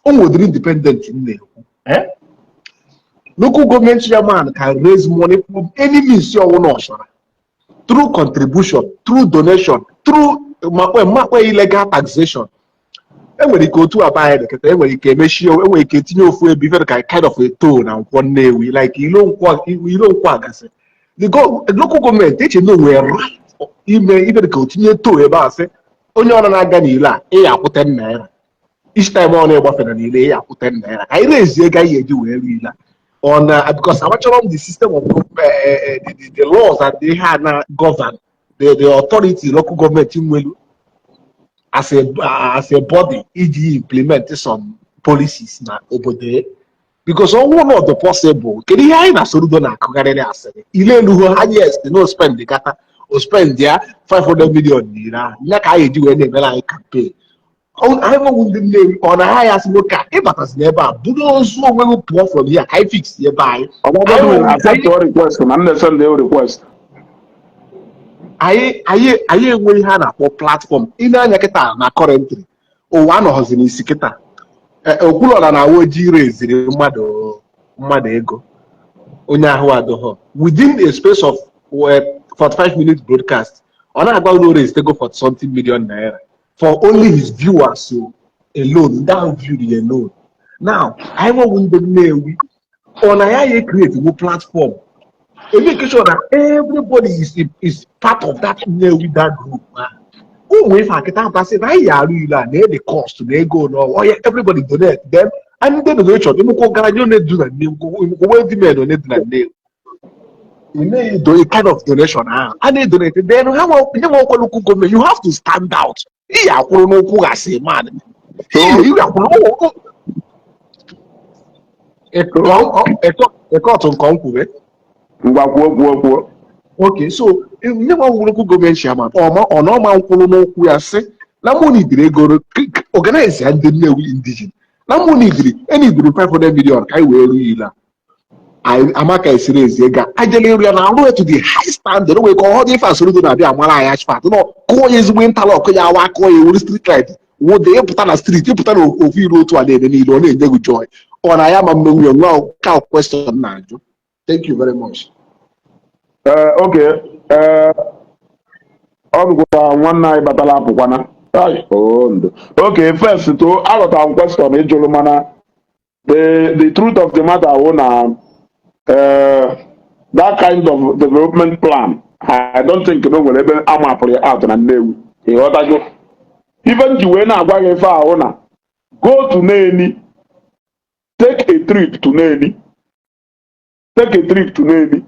O nwedịrị independent m na-ekwu, Local government chairman can raise money from any means ọwụna ọ chọrọ, through contribution, through donation, through makwe illegal taxation. Enwere ike otu aba anyị dị kịta, enwere ike emechie, enwere ike etinye ofu ebe ife ka kind of a toll na Nkwọ Nnewi, like ilo Nkwọ, ilo Nkwọ agasị. The local government eche na o nwere right ime ife dị ka otinye toll ebe a, sị onye ọrụ na-aga n'ile a, ị ya akwụ 10 naira each time ọ na-egbafere n'ile, ị ya akwụ 10 naira ka anyị raise ego anyị eji wee rụ ile a. On because amachọrọ m the system of the laws and the ha na govern the authority local government nwelu as a body iji implement some policies na obodo ya, because ọnwụ not possible. Kedu ihe anyị na Soludo na-akụgharịrị asịrị ile elu ha? Yes, no spend gata o spend ya 500 million n'ire ahụ ya ka anyị eji wee na-emere anyị campaign. Anyị nwewu ndị Nnewi, ọ na ha ya asị nwoke a ịbatazi n'ebe a buru ozu onwe gị pụọ from here ka anyị fix ebe anyị. Oga Godwin, accept your request na m na-send you request. Anyị enweghị ihe a na-akpọ platform. Ị na-anya kịta na currently ụwa anọghọzi n'isi kịta. Okwuluọra na awa ojii reziri mmadụ ego onye ahụ adịghọ within a space of 45 minutes broadcast, ọ na-agwa unu raise ego for something million naira for only his viewers, so alone ndị ahụ viewed ya alone. Now anyị nwewu ndị Nnewi. Ọ na ya ya create wo platform make sure that everybody is part of that Nnewi, that group. Ụmụ ife akịta apụtasị na anyị arụ ile a na the cost na ego na ọ ya, everybody donate them and ndị donation nnukwu ọgaranya one du na Nnewi, nnukwu wealthy men one dị na Nnewi, ị na-edo a kind of donation ahụ a na-edonate, then ha nwe ihe nwe local government. You have to stand out. Ị ya akwụrụ n'ụkwụ gasị man, ị akwụrụ ekọtụ nke ọ kwuru. Ngwa, kwuo, kwuo, kwuo. Okay, so nye nwa local government chairman ọma ọ na ọma nkwụrụ n'ụkwụ ya sị na mụ nidiri ego organize ya ndị Nnewi indigene na mụ nidiri enidiri 500 million ka anyị wee ruo ile a amaka esiri ezi ego a ajela ịrụ ya na arụ to the high standard wee ka ọ dị ife asoro na-abịa amara anyị asphalt nọ kụọ ya ezigbo interlock ya awa akụọ ya ewere street light wụde ịpụta na street, ịpụta na ofu iru otu a na-eme niile ọ na-enye gị joy. Ọ na ya ma mmenwu ya nwa ka question na-ajụ. Thank you very much. Ee, oke, ee, ọ bụkwa nwanne anyị batara apụkwana. Ai, oh, ndo. Okay, first to aghọtara m question ị jụrụ, mana the truth of the matter wụ na that kind of development plan, I don't think na o nwere ebe a mapụrụ ya out na Nnewi. Ịghọtago ife m ji wee na-agwa gị ife ahụ na go to Neni, take a trip to Neni, take a trip to Neni.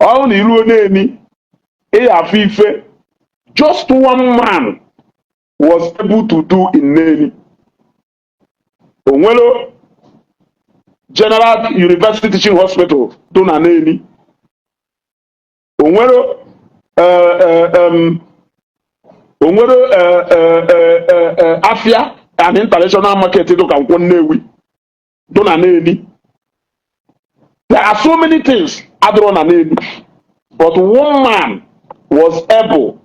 Ọ bụrụ na iruo Neni, ị afụ ife just one man was able to do in Neni. O nwere General University Teaching Hospital dị na Neni, o nwere o nwere afia and international market dị ka Nkwọ Nnewi dị na Neni. There are so many things adịrọ na Neni, but one man was able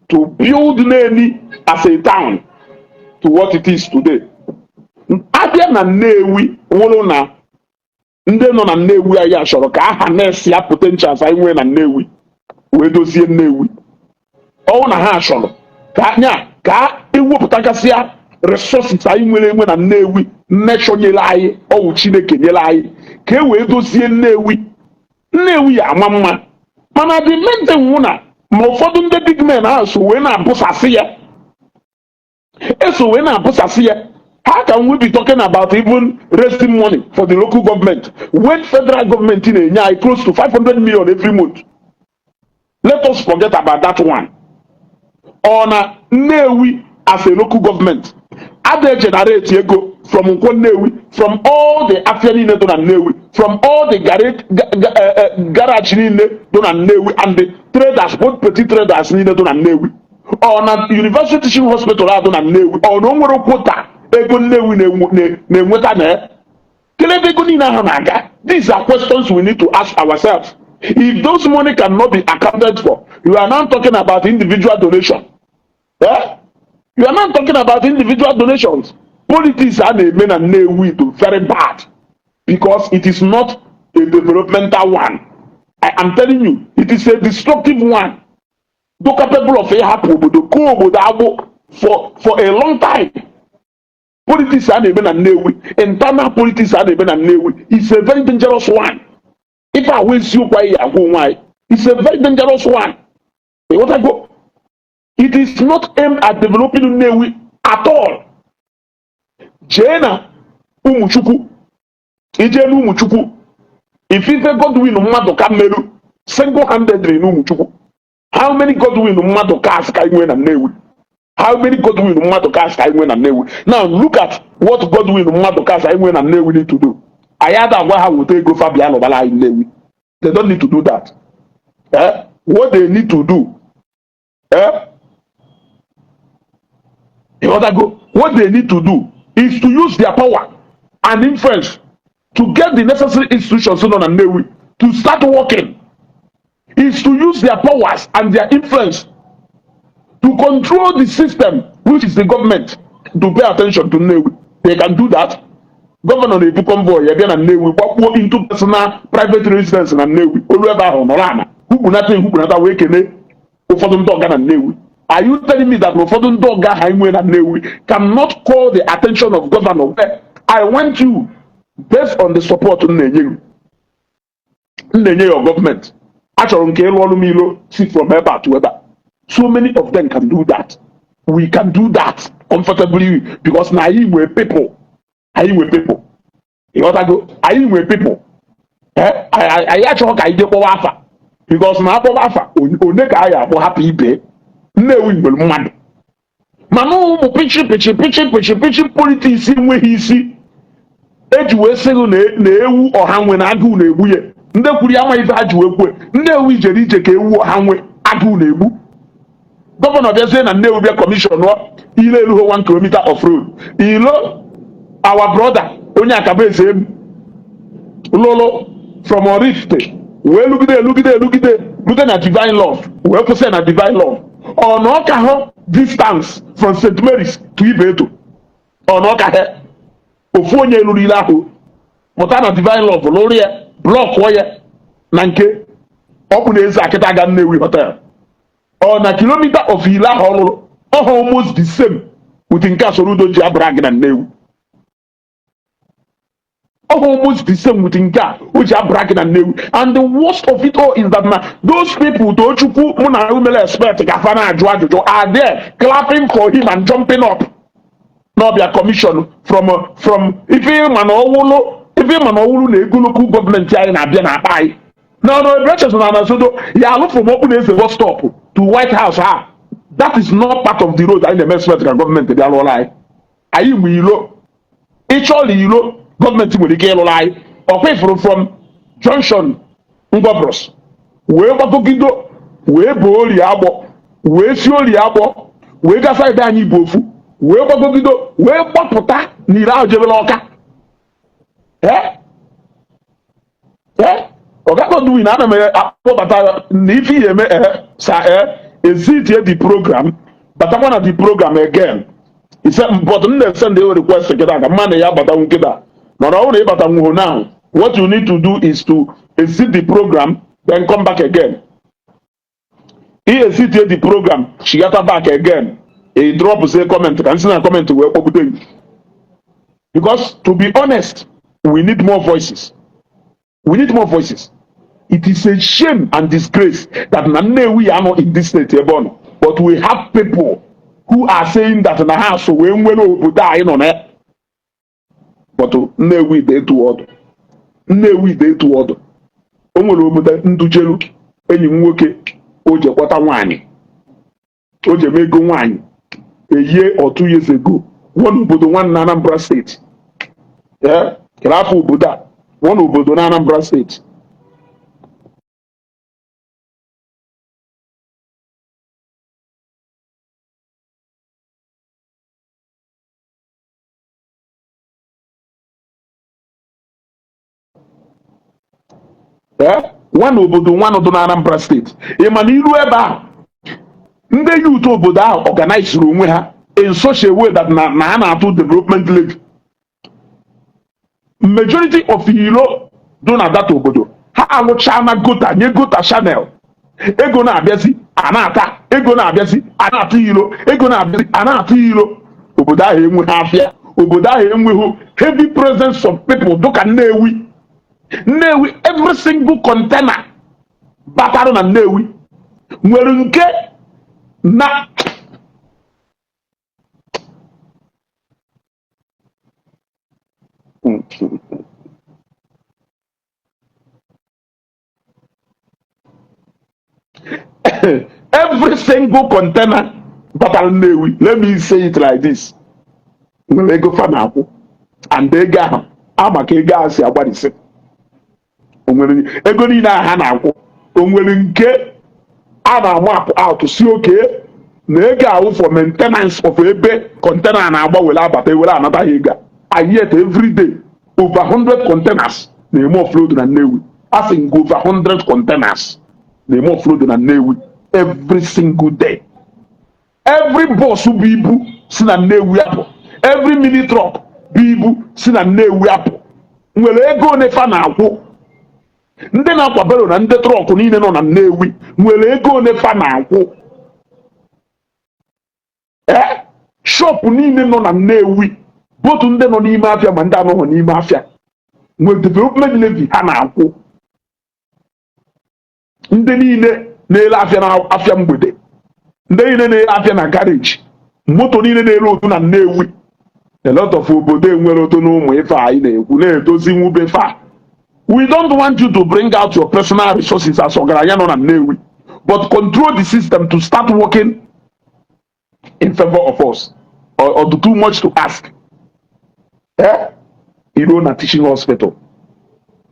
to build Neni as a town to what it is today. Abịa na Nnewi nwụrụ na ndị nọ na Nnewi anyị a chọrọ ka aha na-esi ya potentials anyị nwee na Nnewi wee dozie Nnewi. Ọwụ na ha chọrọ ka anya ka ewepụtagasịa resources anyị nwere enwe na Nnewi, mmechọ nyere anyị, ọwụ Chineke nyere anyị, ka e wee dozie Nnewi, Nnewi ya ama mma. Mana the main thing wụ na ma ụfọdụ ndị big men ahụ so wee na-abụsasị ya, eso wee na-abụsasị ya. How can we be talking about even raising money for the local government when federal government na-enye anyị close to 500 million every month? Let us forget about that one. Ọ na Nnewi as a local government ada generate ego from Nkwọ Nnewi, from all the afia niile dị na Nnewi, from all the garage niile dị na Nnewi and the traders, both petty traders niile dị na Nnewi? Ọ na University Teaching Hospital a dị na Nnewi, ọ na o nwere quota ego Nnewi na-enweta na ya? Kedu ebe ego niile ahụ na-aga? These are questions we need to ask ourselves. If those money cannot be accounted for, you are now talking about individual donation, eh? You are not talking about individual donations. Politics a na-eme na Nnewi is very bad because it is not a developmental one. I am telling you, it is a destructive one, though capable of ịhapụ obodo kụọ obodo agbụ for a long time. Politics a na-eme na Nnewi, internal politics a na-eme na Nnewi is a very dangerous one. Ife ahụ eziokwu anyị agwa onwe anyị, it's a very dangerous one. Ịghọtago? It is not aimed at developing Nnewi at all. Jee na Ụmụchukwu, ijee na Ụmụchukwu, ifife Godwin mmadụ ka mmerụ single handedly na Ụmụchukwu. How many Godwin mmadụ ka ka anyị nwee na Nnewi? How many Godwin mmadụ ka anyị nwee na Nnewi? Now look at what Godwin mmadụ ka anyị nwee na Nnewi need to do. Anyị ada agwa ha weta ego fa bịa lụbara anyị Nnewi. They don't need to do that, eh? What they need to do, eh? Ịghọtago? What they need to do is to use their power and influence to get the necessary institutions nọ na Nnewi to start working, is to use their powers and their influence to control the system, which is the government, to pay attention to Nnewi. They can do that. Governor na-ebu convoy ya bịa na Nnewi, gbakpuo into personal private residence na Nnewi, olu ebe ahụ nọrọ ana hukpunata ehukpunata wee kene ụfọdụ ndị ọga na Nnewi. Are you telling me that na ụfọdụ ndị ọga ha enwe na Nnewi cannot call the attention of governor where I want you Based on the support m na-enye gị, m na-enye your government, achọrọ m ka ịlụ ọrụ m ilo si from ebe a to ebe a. So many of them can do that. We can do that comfortably because na anyị nwee people, anyị nwee people. Ịghọtago? Anyị nwee people. Anyị achọghị ka anyị jee kpọwa afa because na akpọwa afa one ka anyị akpọ hapụ ibe. Nnewi nwere mmadụ, mana ụmụ pichi pichi pichi pichi pichi politics enweghị isi eji wee sị gị na ewu ọha nwe na agụụ na-egbu ya. Ndị kwuru ya amaghị ife ha ji wee kwue. Nnewi jere ije ka ewu ọha nwe agụụ na-egbu. Governor bịazie na Nnewi bịa commission ile eluho 1 kilometer of road, ilo our brother onye akaba eze m lụlụ from Oraifite wee lugide elugide elugide rute na Divine Love, wee kwụsị na Divine Love. Ọ na ọka hụ distance from St. Mary's to Ibeto, ọ na ọka ha ofu onye lụrụ ile ahụ pụta na Divine Love lụrụ ya blockụọ ya na nke ọkpụ na eze akịta ga Nnewi Hotel. Ọ na kilometer of ile ahụ ọ lụrụ ọha almost the same with nke a Soludo ji abara gị na Nnewi. Ọ almost the same with nke a o ji abara gị na Nnewi. And the worst of it all is that na those people Tochukwu mụ na umele expect ka fa na-ajụ ajụjụ are there clapping for him and jumping up n'ọbịa commission from ife ịma na ọwụlụ, ife ịma na ọwụlụ na ego local government anyị na-abịa na akpa anyị na ọnụ branches na anasodo ya alụ from okpu na eze bus stop to White House ha. That is not part of the road anyị na-eme expect ka gọọmenti bịa lụọla anyị. Anyị nwe ilo, ịchọọla ilo gọọmenti nwere ike ịlụrụ anyị. Ọkwa ifuru from junction Ngwabros wee gbagogido wee boo Orie Agbọ wee si Orie Agbọ wee gaa side anyị bụ ofu wee gbagogido wee gbapụta n'ire ahụ jebere Ọka. Ee, Oga Godwin, ana m akpọbata na ife ihe eme sa ezitie the program, batakwa na the program again. Ise, but m na-esend the request kịta ka mmadụ ya batanwu kịta, mana ọ bụrụ na ịbata nwuho now, what you need to do is to exit the program, then come back again. I exit the program, chigata back again, e drop say comment ka nsi na comment wee kpọpụta gị, because to be honest, we need more voices, we need more voices. It is a shame and disgrace that na Nnewi ya nọ in this state ebe ọ nọ, but we have people who are saying that na ha so wee nwere obodo anyị nọ na ya. But Nnewi dị etu ọdụ, Nnewi dị etu ọdụ. O nwere obodo ndujelu enyi m nwoke o je kwata nwaanyị, o je mee ego nwaanyị a year or 2 years ago. Nwa n'obodo nwanne na Anambra State, ee, kere afọ obodo a nwa n'obodo na Anambra State. Ee, nwa n'obodo nwa nọdụ na Anambra State. Ị ma na iru ebe ahụ, ndị youth obodo ahụ organizere onwe ha in such a way that na ha na-atụ development levy. Majority of ilo dị na data obodo ha alụchaa na gutter nye gutter channel. Ego na-abịazi a na-ata, ego na-abịazi a na-atụ ilo, ego na-abịazi a na-atụ ilo. Obodo ahụ enweghị afịa, obodo ahụ enweghị heavy presence of people dụka Nnewi. Nnewi, every single container batara na Nnewi nwere nke na every single container batara Nnewi, let me say it like this, nwere ego fa na-akwụ, and ego ahụ ama ka ego ahụ si agbalịsị. O nwere ego niile ahụ ha na-akwụ, o nwere nke a na-amapụ out si oke na ego ahụ for maintenance of ebe container na-agba were abata were anata ha ego a. And yet every day over 100 containers na-eme offload na Nnewi. A sị ngo over 100 containers na-eme offload na Nnewi every single day. Every bus bụ ibu si na Nnewi apụ, every mini truck bụ ibu si na Nnewi apụ nwere ego one fa na-akwụ. Ndị na-akwa barrow na ndị truck niile nọ na Nnewi nwere ego one fa na-akwụ. Ee, shop niile nọ na Nnewi, both ndị nọ n'ime afịa ma ndị anọghị n'ime afịa. Nwere development levy ha na-akwụ. Ndị niile na-ele afịa na afịa mgbede, ndị niile na-ele afịa na garage, moto niile na-ele otu na Nnewi, a lot of obodo enwere otu na ụmụ ife anyị na-ekwu na-edozi nwube fa. We don't want you to bring out your personal resources as ọgaranya nọ na Nnewi, but control the system to start working in favor of us. Or too much to ask? Eh, iruo na teaching hospital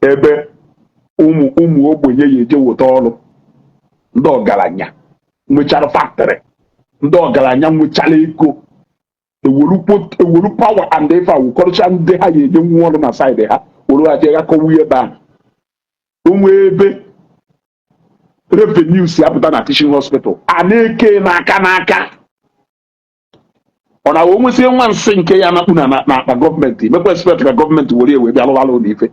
ebe ụmụ ụmụ ogbenye ya eje weta ọrụ, ndị ọgaranya nwechara factory, ndị ọgaranya nwechara ego ewuru power and ife awụkọrọcha ndị ha ya enye nwa ọrụ na side ha were ha jee gakọwa ebe ahụ. Onwe ebe revenue si apụta na teaching hospital a na-eke n'aka n'aka. Ọ na o nwesịrị nwa nsị nke ya nakpu na n'akpa gọọmenti, mekwa expect ka gọọmenti were ewe bịa lụwala ụlọ ife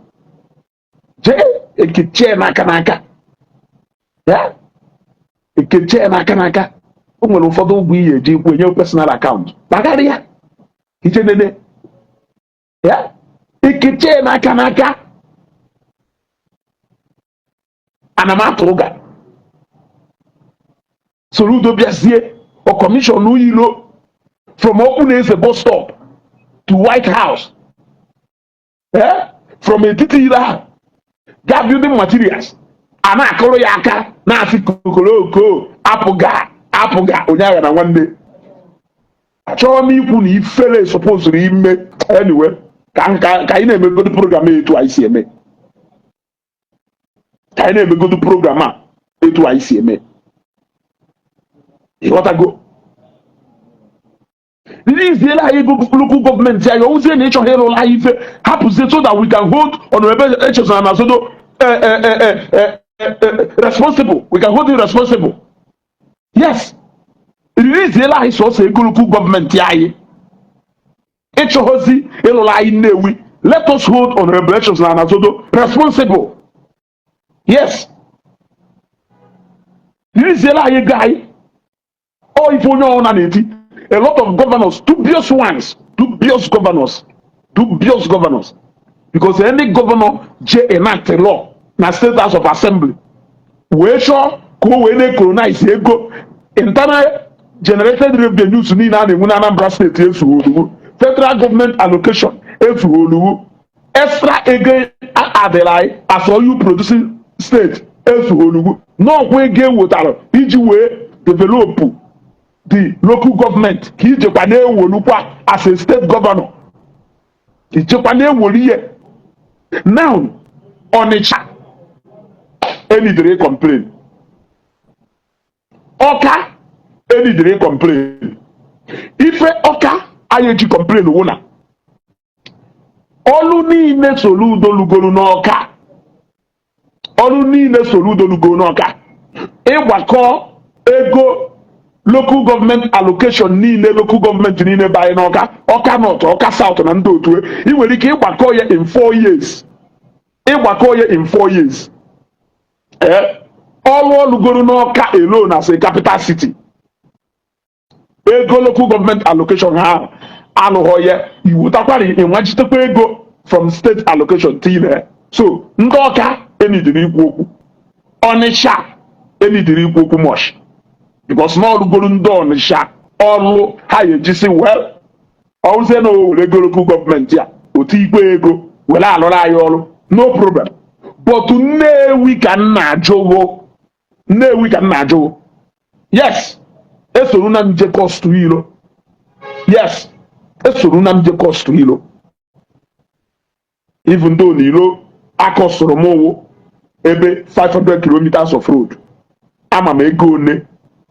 jee ekechie n'aka n'aka ya, ekechie n'aka n'aka. O nwere ụfọdụ ụgwọ iyi eji ikwu enye personal account kpagharịa ije nene ya, ekechie n'aka n'aka. Ana m atụ ụga Soludo bịazie, ọ commission ilo from Okpu-Eze bus stop to White House, eh? From etiti ire ahụ gaa building materials, a na-akụrụ ya aka na-asị kokoroko apụga apụga onye agha na nwanne. Achọghị m ikwu na ifere supposed ime. Anyway, ka anyị na-emegodu program a etu anyị si eme, ka anyị na-emegodu program a etu anyị si eme. Ịghọtago? Release anyị ego local gọọmenti anyị. Ọwụzie na ịchọghị ịrụla anyị ife, hapụzie so that we can hold Honorable Echezona na Zodo responsible. We can hold him responsible, yes. Release anyị sọsọ ego local gọọmenti anyị. Ịchọghọzi ịlụla anyị Nnewi, let us hold Honorable Echezona na Zodo responsible, yes. Release anyị ego anyị. Ọ ife onye ọbụla na-eti, a lot of governors, dubious ones, dubious governors, dubious governors, because any governor je enact a law na State House of Assembly wee chọọ ka o wee na-ecolonize ego internal generated revenues niile a na-enwe na Anambra Steeti ezughị oluwu, federal government allocation ezughị oluwu, extra ego adịrị anyị as oil producing state ezughị oluwu, n'ọkwa ego ewetara iji wee develop the local government ka ijekwa na-ewolukwa as a state governor, ijekwa na-ewolu ihe. Now, Ọnịcha enidere complain, Ọka enidere complain. Ife Ọka anyị eji complain wụ na ọlụ niile Soludo lugoro n'Ọka, ọlụ niile Soludo lugoro n'Ọka, ịgbakọ ego local government allocation niile, local government niile bụ anyị n'Ọka, Ọka North, Ọka South na ndị otu, ị nwere ike ịgbakọ ya in 4 years, ịgbakọ ya in 4 years, ee, ọlụ ọlụgoro n'Ọka alone as a capital city, ego local government allocation ha alụghọ ya, iwetakwara ịnwachitekwa ego from state allocation tinye. So ndị Ọka enidiri ikwu okwu, Ọnịsha enidiri ikwu okwu much, because na ọrụgoro ndị Ọnịsha ọrụ ha ya ejisi well ọrụzie na o were ego local government a otu ikwe ego were alụrụ anyị ọrụ, no problem. But Nnewi ka m na-ajụgo, Nnewi ka m na-ajụgo. Yes, esoro na nje kọstụ ilo. Yes, esoro na nje kọstụ ilo. Even though na ilo akọsụrụ m ụwụ ebe 500 kilometers of road, ama m ego one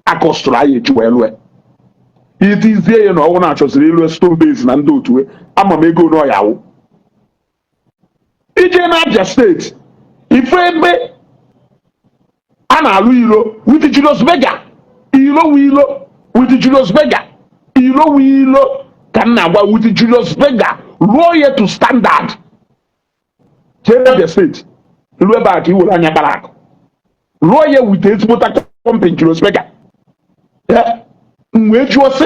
akọsụrụ anyị eji wee lụọ. Itizie ya na ọnwụ na-achọziri ịlụ stone base na ndị otu, ama m ego one ọ ya awụ. Ije na Abia Steeti, ife ebe a na-alụ ilo with Julius Berger, ilo wu ilo with Julius Berger, ilo wu ilo ka m na-agwa, with Julius Berger, rụọ ya to standard. Jee Abia Steeti, ruo ebe a ka i were anya kpara akụ, rụọ ya with ezigbota company Julius Berger. M wee jụọ sị,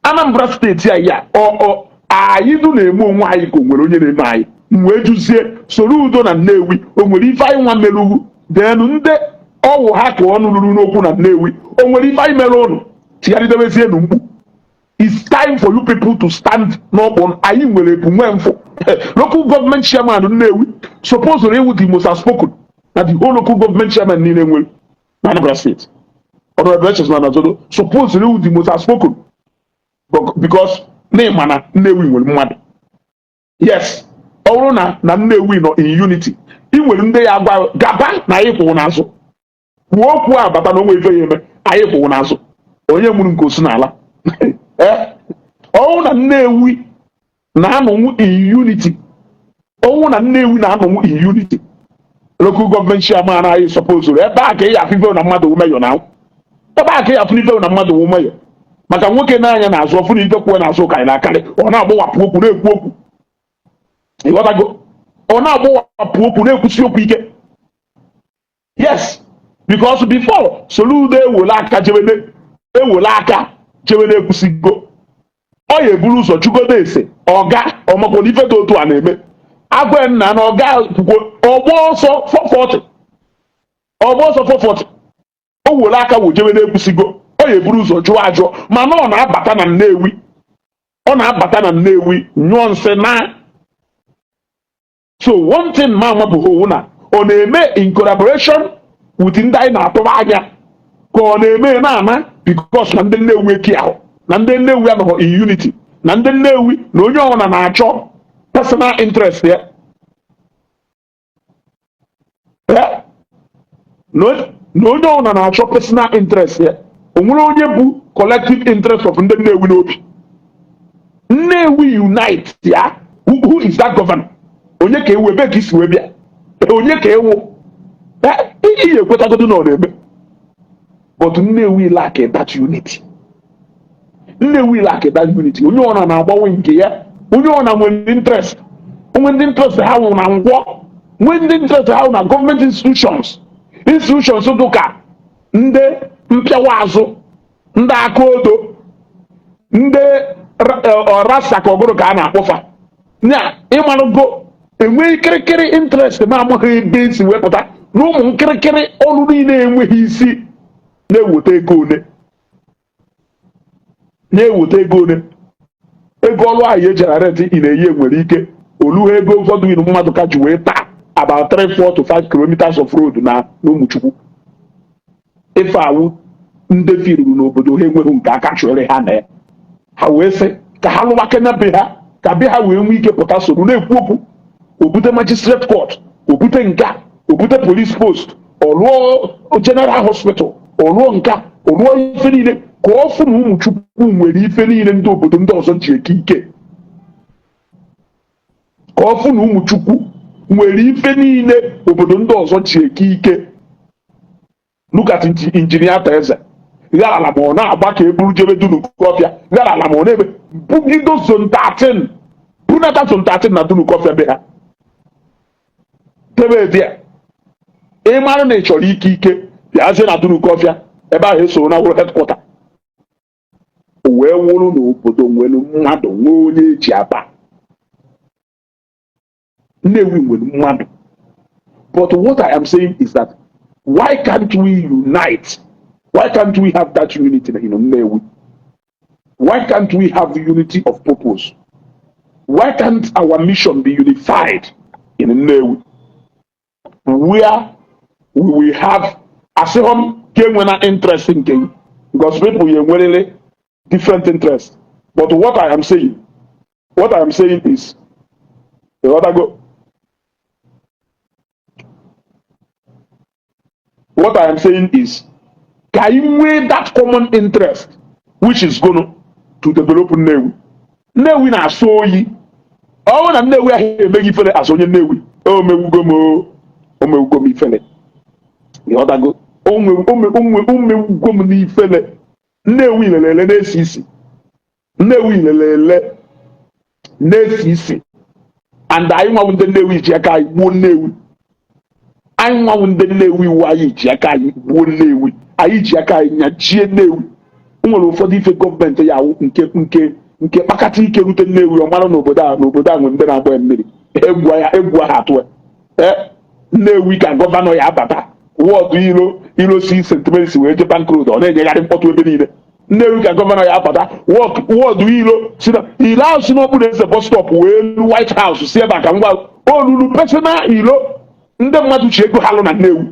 Anambra Steeti a ya ọ anyị dụ na-eme onwe anyị ka o nwere onye na-eme anyị? M wee jụzie Soludo na Nnewi, o nwere ife anyị nwa merugwu denu ndị ọwụ ha ka ọnụ ruru n'okwu na Nnewi? O nwere ife anyị mere ụnụ tigharịdebezienu mkpu? It's time for you people to stand n'ọkpụ. Anyị nwere ebu nwee mfụ. Local government chairman Nnewi suppose ịwụ the most outspoken na the whole local government chairman niile nwere na Anambra State. Honorable Echezona Anazodo suppose ịwụ the most outspoken because na ịma na Nnewi nwere mmadụ. Yes, ọ bụrụ na Nnewi nọ in unity, ị nwere ndị ya gwa gaba na anyị kwụrụ n'azụ, kwuo okwu a bata na onwe ife ya eme, anyị kwụrụ n'azụ. Onye mụrụ nke osi n'ala. Ee, ọnwụ na Nnewi na-anọnwụ in unity, ọnwụ na Nnewi na-anọnwụ in unity, local government chairman anyị supposed ebe a ka ị afụ ife na mmadụ mayor na ebe a ka ị afụ ife na mmadụ mayor, maka nwoke na-anya n'azụ ọfụ na ife kwuo n'azụ karịrị akarị. Ọ na-agbawapụ okwu, na-ekwu okwu, ịghọtago? Ọ na-agbawapụ okwu, na-ekwusi okwu ike. Yes, because before Soludo ewele aka jewene, ewele aka jewe na-ekwusigo, ọ ya eburu ụzọ chụgodo ese ọga ọmakwa na ife dị otu a na-eme agwa nna na ọga kwukwo ọgbọ ọsọ 440, ọgbọ ọsọ 440. O were aka wojebe na-ekwusigo, ọ ya eburu ụzọ jụọ ajụọ. Mana ọ na-abata na Nnewi, ọ na-abata na Nnewi nyụọ nsị na. So one thing ma amabụghị owu na ọ na-eme in collaboration with ndị anyị na-atụba anya ka ọ na-eme na-ana, because na ndị Nnewi eki ahụ na ndị Nnewi anọghị in unity, na ndị Nnewi na onye ọbụla na-achọ personal interest ya. Ya na onye ọbụla na-achọ personal interest ya. O nwere onye bụ collective interest of ndị Nnewi n'obi? Nnewi unite ya. Who is that governor? Onye ka ewu? Ebe ka isi wee bịa? Onye ka ewu? Ihe ekwetagodo na ọ na-eme, but Nnewi lack that unity. Nnewi lack that unity. Onye ọna na-agbanwe nke ya, onye ọna nwere interest, onwe ndị interest ha wụ na ngwọ, nwee ndị interest ha wụ na gọọmenti institutions dụka ndị mpịawa azụ, ndị aka odo, ndị rasa ka ọgụrụ ka a na-akpọfa nya. Ịmarụgo enweghị kịrịkịrị interest na-amaghị ebe esi wepụta na ụmụ nkịrịkịrị ọrụ niile enweghị isi na-eweta ego one, na-eweta ego one. Ego ọrụ ahụ e generate ị na-eyi nwere ike olu ego ụfọdụ iru mmadụ ka ji wee taa about 3, 4 to 5 kilometers of road na n'Ụmụchukwu. Ife awụ ndị firuru n'obodo ha enweghị nke aka chụrị ha na ya, ha wee sị ka ha lụwa kenya be ha, ka be ha wee nwee ike pụta soro na-ekwu okwu. Obute magistrate court, obute nka, obute police post, ọlụọ general hospital, ọlụọ nka, ọlụọ ife niile, ka ọ fụ na Ụmụchukwu nwere ife niile ndị obodo ndị ọzọ ji eke ike, ka ọ fụ na Ụmụchukwu nwere ife niile obodo ndị ọzọ ji eke ike. Look at Engineer Eze gharala ma ọ na-agba ka e buru jebe Dunukọfịa, gharala ma ọ na-eme bugido Zone 13, bunata Zone 13 na Dunukọfịa be ha tebe dị a. Ị mara na ị chọrọ ike ike, bịazie na Dunukọfịa ebe ahụ eso na wụrụ headquarter. O wee wụrụ n'obodo nwere mmadụ, nwee onye eji aba. Nnewi nwere mmadụ, but what I am saying is that why can't we unite? Why can't we have that unity in Nnewi? Why can't we have unity of purpose? Why can't our mission be unified in Nnewi, where we will have asịghọm ka enwe na interest nke gị, because people ya enwerele different interest. But what I am saying is, ịghọtago, what I am saying is ka anyị nwee that common interest, which is gonna to develop Nnewi. Nnewi na-asọ oyi. Ọ bụrụ na Nnewi ahụ emeghị ifere asọ onye Nnewi, o mewugo m, o mewugo m ifere. Ịghọtago? O mewugo m n'ifele. Nnewi lelele na-esi isi, Nnewi lelele na-esi isi, and anyị nwawu ndị Nnewi ji aka anyị gbuo Nnewi. Anyị nwawu ndị Nnewi iwu, anyị ji aka anyị gbuo Nnewi, anyị ji aka anyị nyachie Nnewi. O nwere ụfọdụ ife gọọmenti ya awụ nke Nke kpakata ike rute Nnewi, ọ mara n'obodo a nwere ndị na-agba ya mmiri. Egwu ya, egwu ahụ atụ ya. Ee, Nnewi ka governor ya abata wọdụ ilo ilo si St. Mary's wee je Bank Road, ọ na-enyegharị mkpọtụ ebe niile. Nnewi ka governor ya abata wọdụ ilo si na ilo ahụ si n'okpuru eze bus stop wee lu White House, si ebe a ka ngwa olulu personal ilo ndị mmadụ ji ego ha lụ na Nnewi.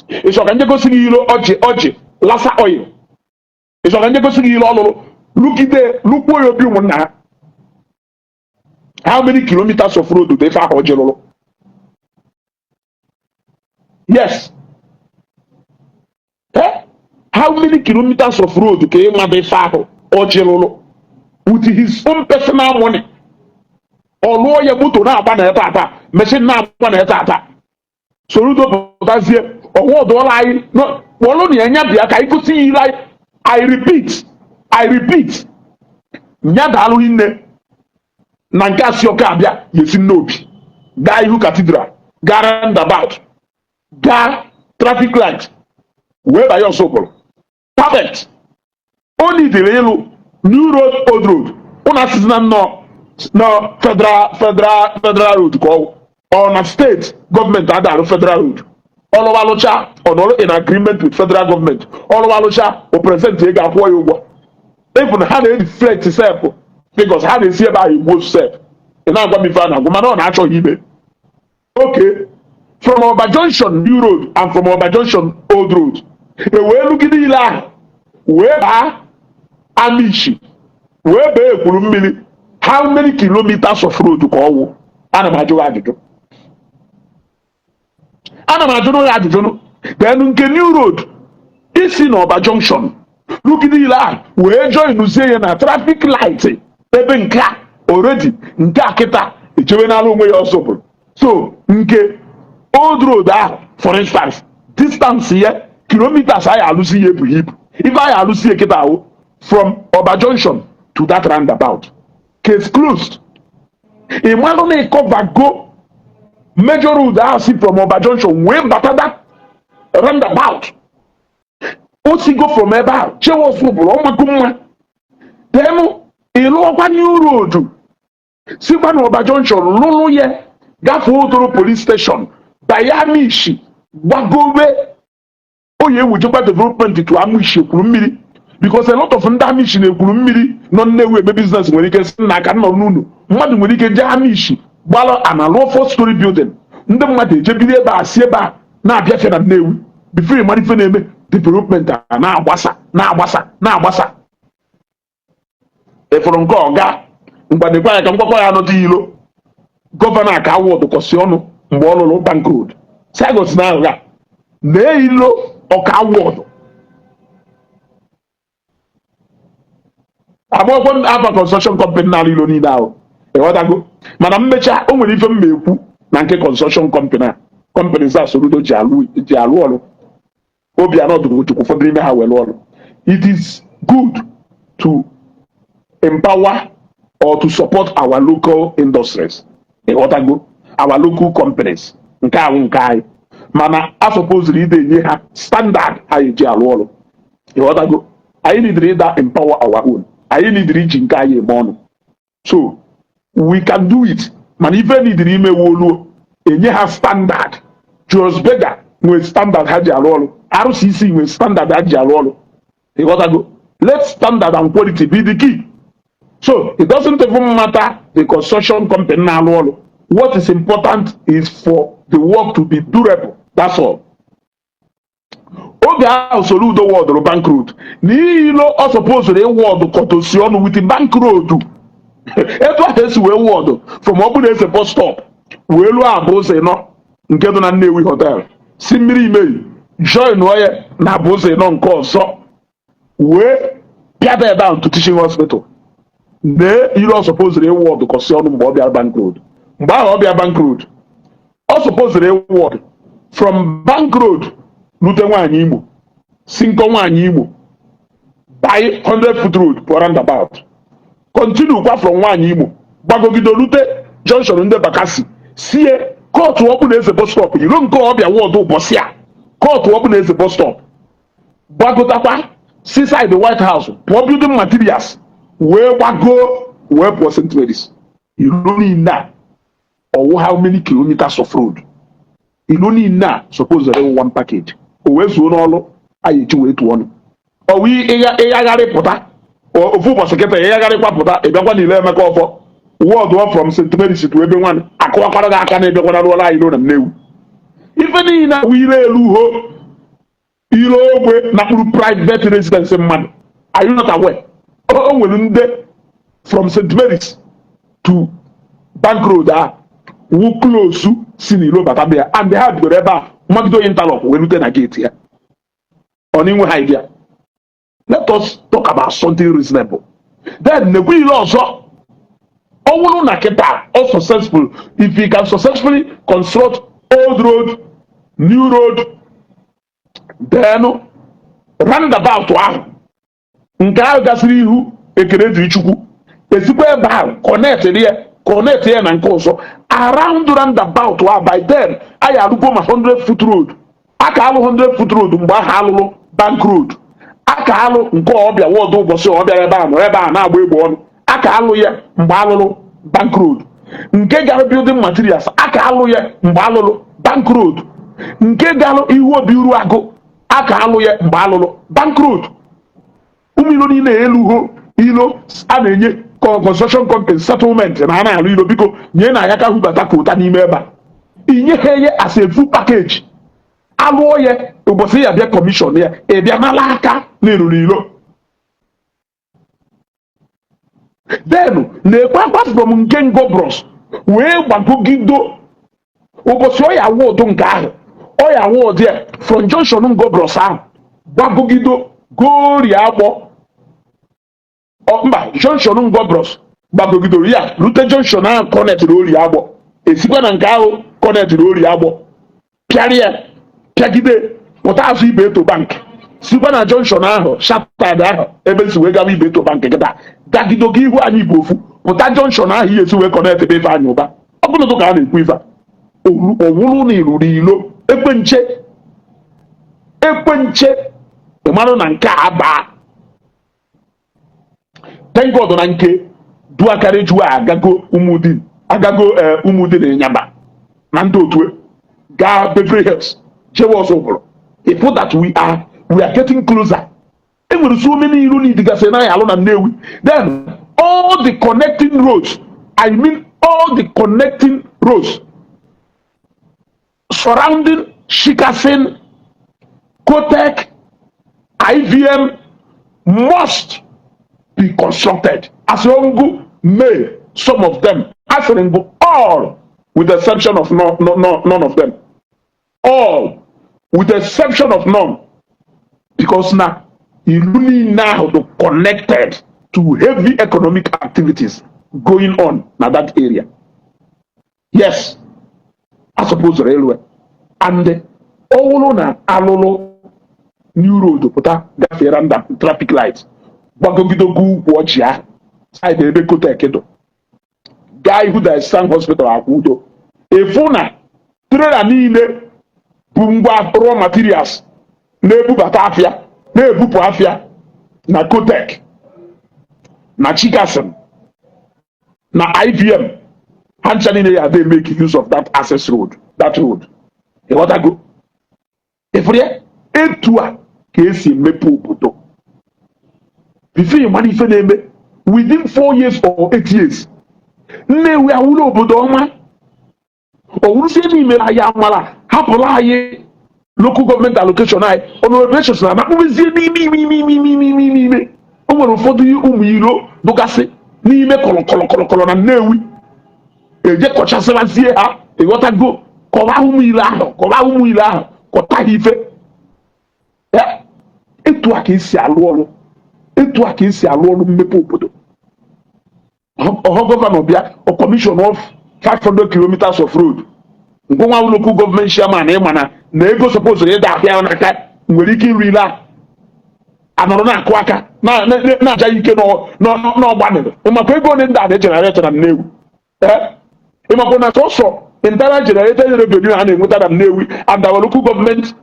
Ịchọ ka nje gosi gị ilo ọjị ọjị lasa oil? Ịchọ ka nje gosi gị ilo ọlụlụ lugide lukwuo ya obi ụmụnna ha? How many kilometers of road dị ife ahụ ọjị lụrụ? Yes, eh? How many kilometers of road ka ị mmadụ ife ahụ ọjị lụrụ with his own personal money? Ọ lụọ ya, moto na-agba na ete ata, machine na-agba na ete ata. Soludo pụtazie, ọnwa ọdụọla anyị kpọlụ na ya nya bịa ka anyị gosi ya ire anyị. I repeat, I repeat, nya daalụ nne na nke asị ọka abịa ya esi nnobi gaa ihu cathedral, gaa roundabout, gaa traffic light, wee banye Ọsụpụrụ. Perfect. O nidiri ịlụ new road, old road. Ụnụ asịsị na nnọọ nọ federal road ka ọ na steeti gọọmenti adarụ federal road. Ọlụwalụcha, ọ nọrọ in agreement with federal gọọmenti. Ọlụwalụcha, o present ego, akwụọ ya ụgwọ. Even ha na-edeflect sef because ha na-esi ebe ahụ egbu otu sef. Ị na-agwa m ife a na-agwa, mana ọ na-achọghị ime. Okay, from Ọba Junction new road and from Ọba Junction old road, e wee lụgide ile ahụ wee baa Amichi, wee baa Ekwuru Mmiri, how many kilometers of road ka ọ wụ? Ana m ajụ gị ajụjụ, ana m ajụ ya ajụjụ nụ. Then nke new road isi n'Ọba Junction rugide ile ahụ wee joinuzie ya na traffic light ebe nke a already, nke a kịta echewe n'ala onwe ya ọzọ bụrụ. So nke old road ahụ, for instance, distance ya, kilometers anyị alụsi ya ebughị ibu. Ife anyị alụsi ya kịta ahụ from Ọba Junction to that roundabout, case closed. Ị malụ na ịcover go major road ahụ si from Ọba Junction wee bata that roundabout, o sigo from ebe ahụ chewe ọsọ bụrụ ọmako mma. Then ịlụọkwa new road sikwa n'Ọba Junction lụlụ ya gafee Otoro police station, banye Amishi, gbagobe oyi ewujekwa development to Amishi, Ekwuru Mmiri, because a lot of ndị Amishi na Ekwuru Mmiri nọ Nnewi eme business nwere ike si na aka nọ n'ụlọ. Mmadụ nwere ike jee Amishi gbalụ ana lụọ four story building, ndị mmadụ ejebiri ebe a, si ebe a na-abịafịa na Nnewi. Before ịmara ife na-eme, development a na-agbasa, na-agbasa, na-agbasa. Ịfụrụ nke ọga mgbadekwa ya ka mgbakwa ya anọdụ ilo. Governor ka awọdụ kọsi ọnụ mgbe ọ lụrụ Bank Road Sagos na ahụga na ilo ọka awọdụ agbọkwọ afa construction company na ilo niile ahụ, ịghọtago? Mana mmecha, o nwere ife mma ekwu na nke construction company a, companies a Soludo ji alụ ọrụ. Obianọ dụrụ Chukwu ụfọdụ n'ime ha wee lụọ ọrụ. It is good to empower or to support our local industries, ịghọtago, our local companies, nke ahụ nke anyị, mana a supposed ide enye ha standard ha eji alụ ọrụ, ịghọtago? Anyị nidiri ịda empower our own, anyị nidiri iji nke anyị eme ọnụ, so we can do it. Mana ife nidiri ime woluo enye ha standard. Julius Berger nwere standard ha ji alụ ọrụ, RCC nwere standard ha ji alụ ọrụ, ịghọtago? Let standard and quality be the key. So it doesn't even matter the construction company na-alụ ọrụ. What is important is for the work to be durable, that's all. Oge ahụ Soludo wọdụrụ Bank Road n'ihi ilo ọ supposed ịwọdụ kọtosi ọnụ with Bank Road, etu ahụ esi wee wọdụ from ọbụla eze bus stop wee lụọ abụ ụzọ ịnọ nke dị na Nnewi Hotel, si mmiri imeyi join ya na abụ ụzọ ịnọ nke ọzọ wee pịada down to teaching hospital. Nee ilo ọ supposed ịwọdụ kọsi ọnụ mgbe ọ bịara Bank Road. Mgbe ahụ ọ bịa Bank Road, ọ supposed ịwọdụ from Bank Road rute Nwaanyị Imo, si nkọ Nwaanyị Imo by 100 foot road pụọ roundabout, continue kwa from Nwaanyị Imo gbagogide rute junction ndị Bakasi, sie kọtụ ọkpụ na eze bus stop, iro nke ọbịa wọdụ ụbọchị a, kọtụ ọkpụ na eze bus stop, gbagotakwa seaside White House, pụọ building materials. Wee gbagoo wee pụọ St. Mary's, ilo niile a ọwụ how many kilometers of road? Ilo niile a suppose one one package, o wee zuo n'ọlụ anyị eji wee tụọ ọnụ. Ọwụ ịghagharị pụta ofu ụbọchị kịta, ịghagharịkwa pụta, ịbịakwa n'ile Emeka Ọfọ wọdụ from St. Mary's to ebe nwanne akụwakwara gị aka na ịbịakwana rụọla anyị ilo na Nnewi. Ife niile awụ ire elu ho, ire ogbe na kpụrụ private residence mmadụ. Are you not aware o nwere ndị from St. Mary's to Bank Road a wu close si n'ilo bata bịa, and ha bidoro ebe a mmagido interlock wee rute na gate ya? Ọ na inwe ha idea. Let us talk about something reasonable. Then nekwe ile ọzọ, ọ bụrụ na kịta ọ successful, if he can successfully construct old road, new road, then roundabout ahụ nke ahụ gasịrị ihu Ekene Dịrị Chukwu, esikwa ebe ahụ connect ya na nke ọzọ around roundabout ahụ. By then anyị arụgo ma 100 foot road, aka alụ 100 foot road mgbe ahụ alụlụ Bank Road, aka alụ nke ọbịa wọdụ ụbọchị ọ bịara ebe a nọrọ ebe a na-agba egbe ọnụ, aka alụ ya mgbe alụlụ Bank Road nke gara building materials, aka alụ ya mgbe alụlụ Bank Road nke gara ihu obi uru agụ, aka alụ ya mgbe alụlụ Bank Road. Ụmụ ilo niile elu ilo a na-enye construction company settlement na a na-alụ ilo, biko nye na ya ka hubata kota n'ime ebe a, inye ha ye as a full package. Alụọ ya, ụbọchị ya bịa commission ya, ị bịa nala aka na eruru ilo. Then na-ekwe akwa from nke Ngo Bros wee gbagogido ụbọchị ọ ya awụ nke ahụ, ọ ya awụ ya from junction Ngo Bros ahụ gbagogido gorie agbọ mba, junction Ngo Bros gbagogidoro ya rute junction ahụ connectịrị Orie Agbọ, esikwa na nke ahụ connectịrị Orie Agbọ pịarịa pịagide pụta azụ Ibeto Bank, sikwa na junction ahụ shatad ahụ ebe si wee gawa Ibeto Bank kịta, gagidogo ihu anyị bụ ofu, pụta junction ahụ ihe esi wee connect ebe Ifeanyị Ụba. Ọ bụrụ ka a na-ekwu ife a owuru na iruru ilo ekwenche ekwenche, ịmarụ na nke a baa. Thank God na nke duakara juwa agago Umudin, agago Umudin Ịnyaba na ndị otu gaa Beverly Hills jewe ọzọ ụbụrụ. Ifụ that we are getting closer. Enwere so many iru need gasị na alụ na Nnewi. Then all the connecting roads, I mean all the connecting roads surrounding Chikason, Kotek, IVM must be constructed. Asịrị may some of them, asịrị ngụ all with the exception of no, no, no, none of them, all with the exception of none, because na ilu niile ahụ dị connected to heavy economic activities going on na that area. Yes, I suppose railway and ọ bụrụ na alụlụ new road pụta gafere random traffic light, gbagogidogo ukwu ọchị ahụ side ebe Kotek dọ, gaa ihu Daesan Hospital, akwa udo, efu na trailer niile bụ ngwa raw materials na-ebubata afịa, na-ebupụ afịa na Kotek na Chikason na IVM, ha ncha niile ya dey make use of that access road, that road. Ịghọtago? Ịfụrụ ya, etu a ka esi emepe obodo. Before ị mara ife na-eme, within 4 years or 8 years, Nnewi awụrụ obodo ọma. Ọ wụrụzie n'ime anyị amara hapụrụ anyị local government allocation anyị, honorations na anakpụrụzie n'ime ime ime ime ime ime ime ime. O nwere ụfọdụ ụmụ iro dụgasị n'ime kọlọ kọlọ kọlọ kọlọ na Nnewi, eje kọchasịrazie ha. Ịghọtago? Kọwa ụmụ ilo ahụ, kọwa ụmụ ilo ahụ, kọta ha ife ya. Etu a ka esi alụ ọrụ, etu a ka esi alụ ọrụ mmepe obodo. Ọhọ governor bịa, o commission of 500 kilometers of road, ngụnwa local government chairman, ịma na ego suppose ịda ahịa n'aka nwere ike iru ile a anọrọ na-akụ aka na-aja ike n'ọgbanịrị. Ịmakwa ego ole ndị a na-egenerate na Nnewi? Ịmakwa na sọsọ internal generated revenue a na-enweta na Nnewi and our local government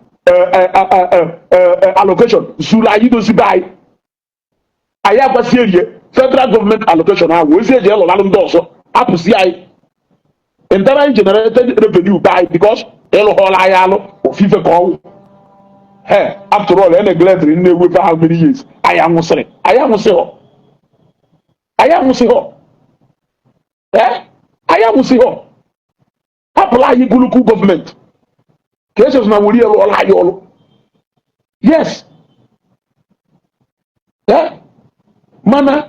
allocation zuru anyị dozibe anyị, anyị agbasie rie Federal government allocation ahụ ozi eji elụlalụ ndị ọzọ apụzi anyị internally generated revenue be anyị, because ịlụghọla anyị alụ ofufe ka ọwụ. Hey, after all, e neglect Nnewi for how many years? Anyị anwụsịrị, anyị anwụsịghọ, anyị anwụsịghọ, ee, anyị anwụsịghọ. Hapụla anyị guluku gọọmenti ka echezụ na were lụọla anyị ọrụ. Yes, eh? Mana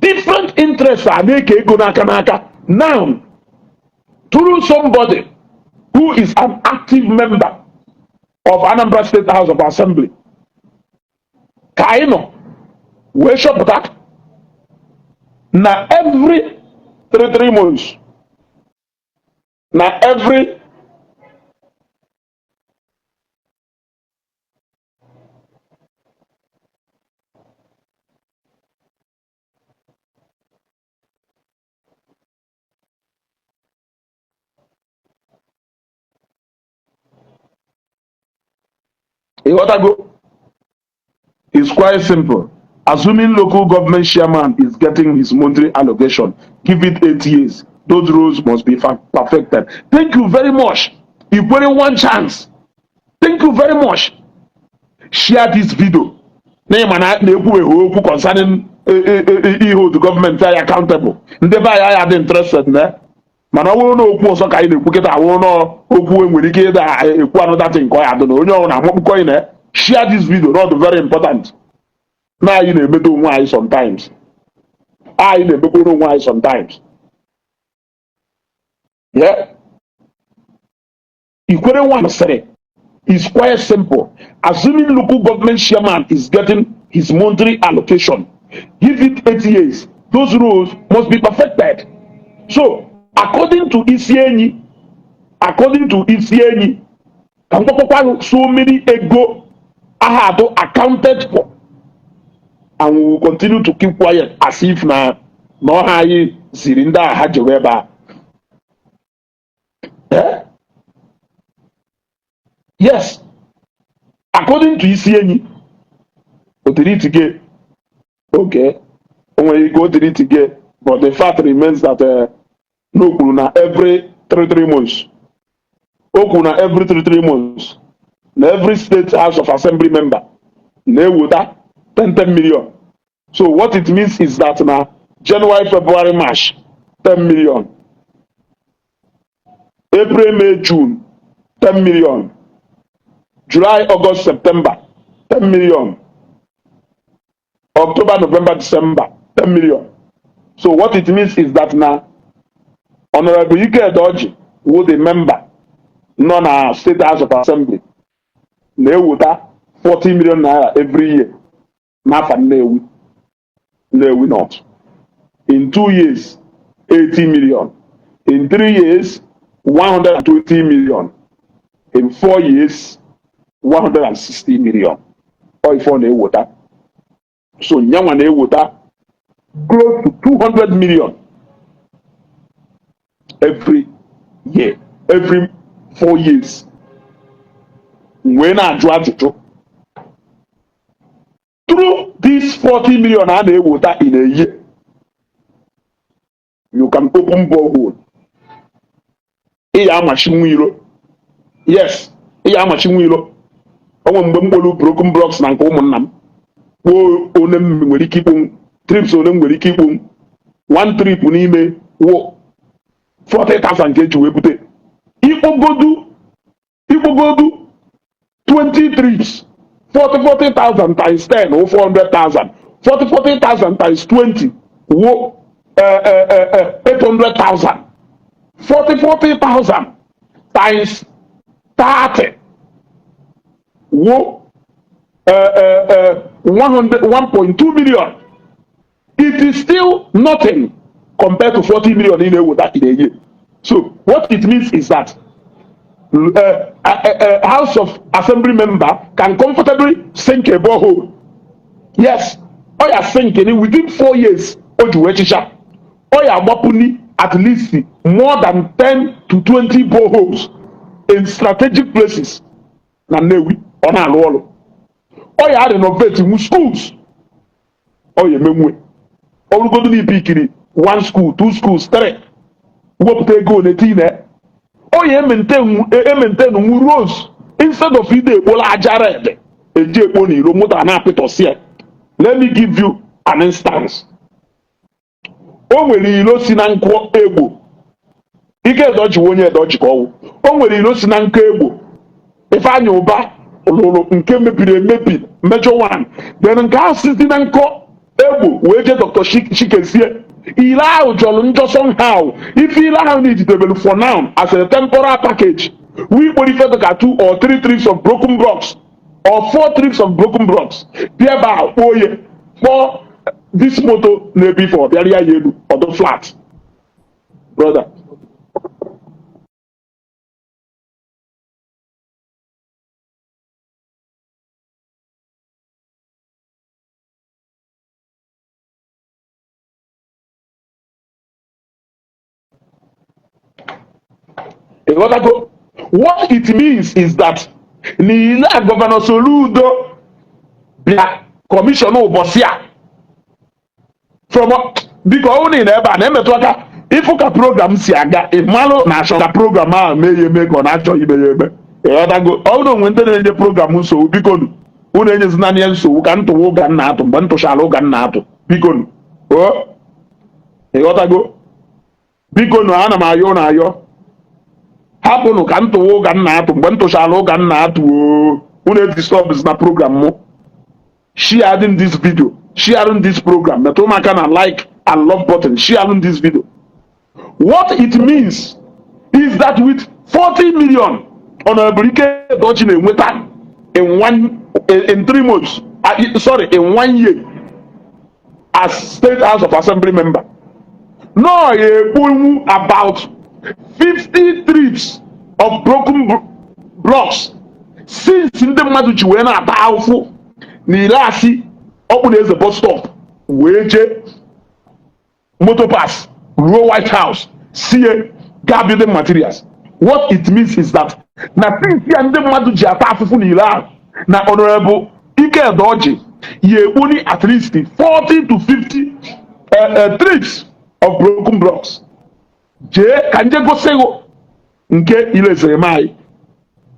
different interests a na-eke ego n'aka n'aka now through somebody who is an active member of Anambra State House of Assembly, ka anyị nọ wee chọpụta na every 3 months, na every ịghọtago. It's quite simple. Assuming local government chairman is getting his monthly allocation, give it 8 years. Those rules must be perfected. Thank you very much. Ikwere one chance. Thank you very much. Share this video. Na ịma na na-ekwubeghị okwu concerning ihe otu gọọmenti anyị accountable. Ndị be anyị anyị adị interested na, mana ọ bụrụ na okwu ọzọ ka anyị na-ekwu kịta, awụrụ na okwu enwere ike ịda ekwu another thing nke ọ ya adị na onye ọbụla amakpụkọ ị na share this video, not very important. Na anyị na-emedo onwe anyị sometimes, anyị na-emekwere onwe anyị sometimes. Yeah. Ikwere one sịrị, is quite simple. Assuming local government chairman is getting his monthly allocation, give it 8 years. Those rules must be perfected. So, according to Isienyi, according to Isienyi, ka m gwakwa so many ego aha atọ accounted for, and we will continue to keep quiet as if na ọha anyị ziri ndị a ha jewe ebe a. Eh? Yes, according to Isienyi, Otiriti, okay, o nwere ike Otiriti, but the fact remains that no kwuru na every 3 months, o kwuru na every 3 months, na every state house of assembly member na-eweta 10 10 million. So what it means is that na January, February, March, 10 million. April, May, June, 10 million. July, August, September, 10 million. October, November, December, 10 million. So what it means is that now Honorable Ike Edoji, who the member nọ na State House of Assembly, na-eweta 40 million naira every year n'afa Nnewi, Nnewi North. In 2 years, 80 million. In 3 years, 120 million. In 4 years, 160 million. Ọ ife ọ na-eweta. So nyanwa na-eweta close to 200 million every year, every 4 years. Wee na-ajụ ajụjụ. Through this 40 million a na-eweta in a year, you can open borehole. Ị ya amachi nwa iro. Yes, ị ya amachi nwa iro. O nwere mgbe m kpolu broken blocks na nke ụmụnna m. Kpuo one m nwere ike ikponwu, trips one m nwere ike ikponwu. One trip n'ime wụ 40,000 ka eji wee bute. Ikpogodu 20 trips, 40 40,000 times 10 wụ 400,000. 40 40,000 times 20 wụ 800,000. 40 40,000 times 30 wụ 100 1.2 million. It is still nothing compared to 40 million in a in a year. So what it means is that a House of Assembly member can comfortably sink a borehole. Yes, ọ ya sink in within 4 years. O ji wee chicha. Ọ ya agbapuni at least more than 10 to 20 boreholes in strategic places na Nnewi ọ na-alụ ọrụ. Ọ ya renovate wu schools. Ọ ya emenwe. Ọrụgodu na ipikiri one school, two schools, three, wepụta ego one tinye o ya e maintain nwu roads instead of ide ekpola aja red eji ekpo na iro moto a na-apịtọsi ya. Let me give you an instance. O nwere ilo si na nkụ egbo Ike Edoji, onye Edoji ka ọwụ. O nwere ilo si na nkụ egbo Ifeanyị Ụba lụrụ nke mebiri emebi, major one. Then nke ahụ si na nkọ egbo wee jee Dr. Chikezie, ile ahụ jọrọ njọ somehow. Ife ile ahụ na-ejidebelu for now as a temporal package, we kpọrọ ife dịka two or three trips of broken blocks or four trips of broken blocks, bịa ebe a kpọọ ya, kpọọ this moto na-ebu ife, ọ bịara ya elu ọdụ flat, brother. Ịghọtago? What it means is that n'ile a Governor Soludo bịa commission ụbọchị a from, biko, ọ bụrụ na ị nọ ebe a na-emetụ aka ịfụ ka program si aga, ị malụ na achọ ka program ahụ mee ya eme ka ọ na-achọ ime ya eme. Ịghọtago? Ọ bụrụ na onwe ndị na-enye program nsogbu, biko nu, unu enyezina ya nsogbu ka ntụwa ụga nna atụ mgbe m tụchara ụga nna atụ. Biko nu o, ịghọtago? Biko nu, ana m ayọ ụnụ ayọ, hapụnụ ka m tụwa ụga nna atụ mgbe m tụchara ụga nna atụ o. Unu edisturbs na program mụ. Sharing this video, sharing this program, metụ m aka na like and love button, sharing this video. What it means is that with 40 million Honorable Ike Edochi na-enweta in one in 3 months, sorry, in one year as State House of Assembly member, no ya ekpunwu about 50 trips of broken blocks since ndị mmadụ ji wee na-ata ahụhụ na ile asị ọkpụ na eze bus stop wee jee motor pass ruo White House sie gaa building materials. What it means is that na since ya ndị mmadụ ji ata afụfụ n'ile ahụ, na Honorable Ike Edoji ya ekponi at least 40 to 50 trips of broken blocks. Jee ka nje gosi gị nke ile ezeremanyị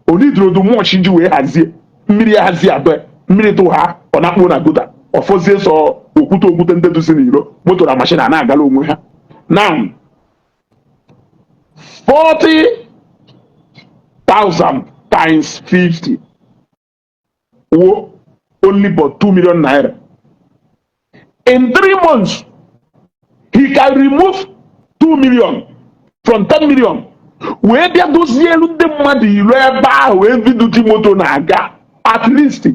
onidrodu mọch ji wee hazie mmiri ya, hazie abụọ mmiri tụ ha, ọ na-akpụ na gutter, ọfọzie sọ okwute okwute ndị duzi n'iro, moto na machine a na-agala onwe ha. Now 40,000 times 50 wo only but 2 million naira. In 3 months he can remove 2 million from 10 million wee bịa dozie elu ndị mmadụ iro ebe ahụ wee viduti moto na-aga, at least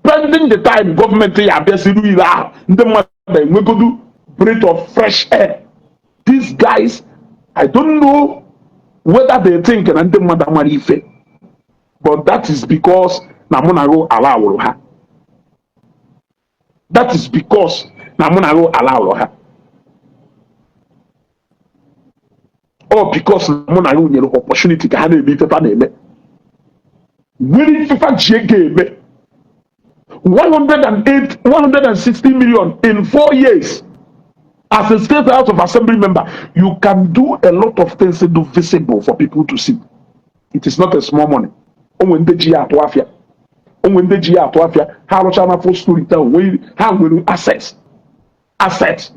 pending the time gọọmenti ya abịasiri ire ahụ, ndị mmadụ enwegodu breath of fresh air. These guys, I don't know whether they think na ndị mmadụ amara ife, but that is because na mụ na gụ ala awụrụ ha. That is because na mụ na gụ ala awụrụ ha, ọ because na mụ na gụ nyere ha opportunity ka ha na-eme ifefa na-eme, nwere ifefa ji ego eme. 108 160 million in 4 years as a State House of Assembly member, you can do a lot of things to do visible for people to see. It is not a small money. Onwe ndị ji ya atụ afịa, onwe ndị ji ya atụ afịa, ha arụcha na full story town wee ha nwere access asset,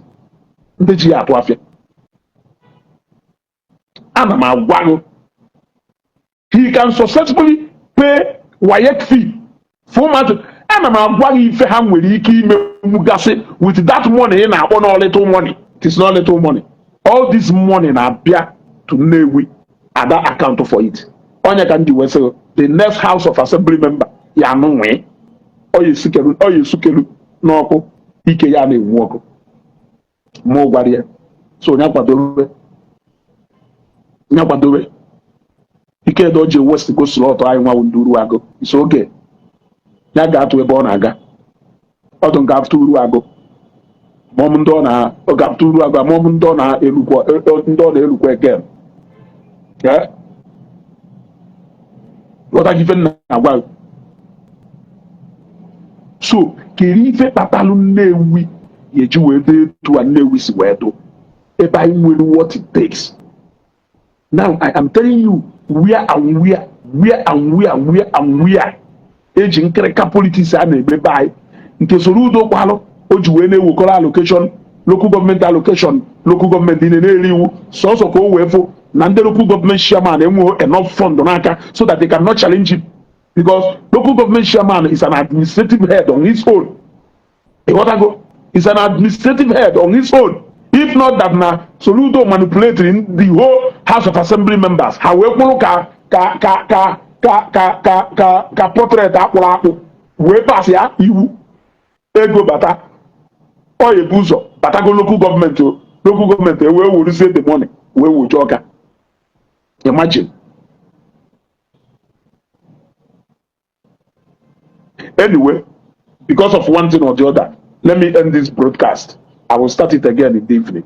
ndị ji ya atụ afịa. Ana m agwa gị, he can successfully pay WAEC fee for ụmụazụ. Ana m agwa gị ife ha nwere ike ime gasị with that money ị na-akpọ na little money. It is not little money. All this money na-abịa to Nnewi, ada account for it. Onye ka ndị wee sị the next House of Assembly member ya anụ nwee ọ ya esukelu n'ọkụ, ike ya na-enwu ọkụ. Mụ gwara ya so onye kwadobe, onye kwadobe. Ike Edoji West go slot anyị nwa ndị Uruagụ so oge ya ga-atụ ebe ọ na-aga ọdụ nke after Uruagụ mọm ndị ọ na ọ ga-apụta Uruagụ, amọm ndị ọ na-erukwa, ndị ọ na-erukwa again. Ghọta gị ife nna agwa gị. So kedu ife kpatalụ Nnewi Ga-eji wee dee etu a Nnewi si wee dụ ebe anyị nwere what it takes. Now I am telling you where and where, where and where, where and where eji nkịrịka politics a na-eme be anyị nke Soludo kwalụ o ji wee na-ewekọrọ allocation, local government allocation, local government niile na-eri iwu sọsọ ka o wee fụ na ndị local government chairman enweghị enough fund n'aka so that they cannot challenge him, because local government chairman is an administrative head on his own. Ịghọtago? Is an administrative head on his own. If not that na Soludo manipulating the whole House of Assembly members, ha wee kwụrụ ka ka ka ka ka ka ka ka ka portrait akpụrụ akpụ wee pass ya iwu ego bata, ọ ebu ụzọ batago local government o, local government ewee weruzie the money wee woje ọka. Imagine. Anyway, because of one thing or the other, let me end this broadcast. I will start it again in the evening.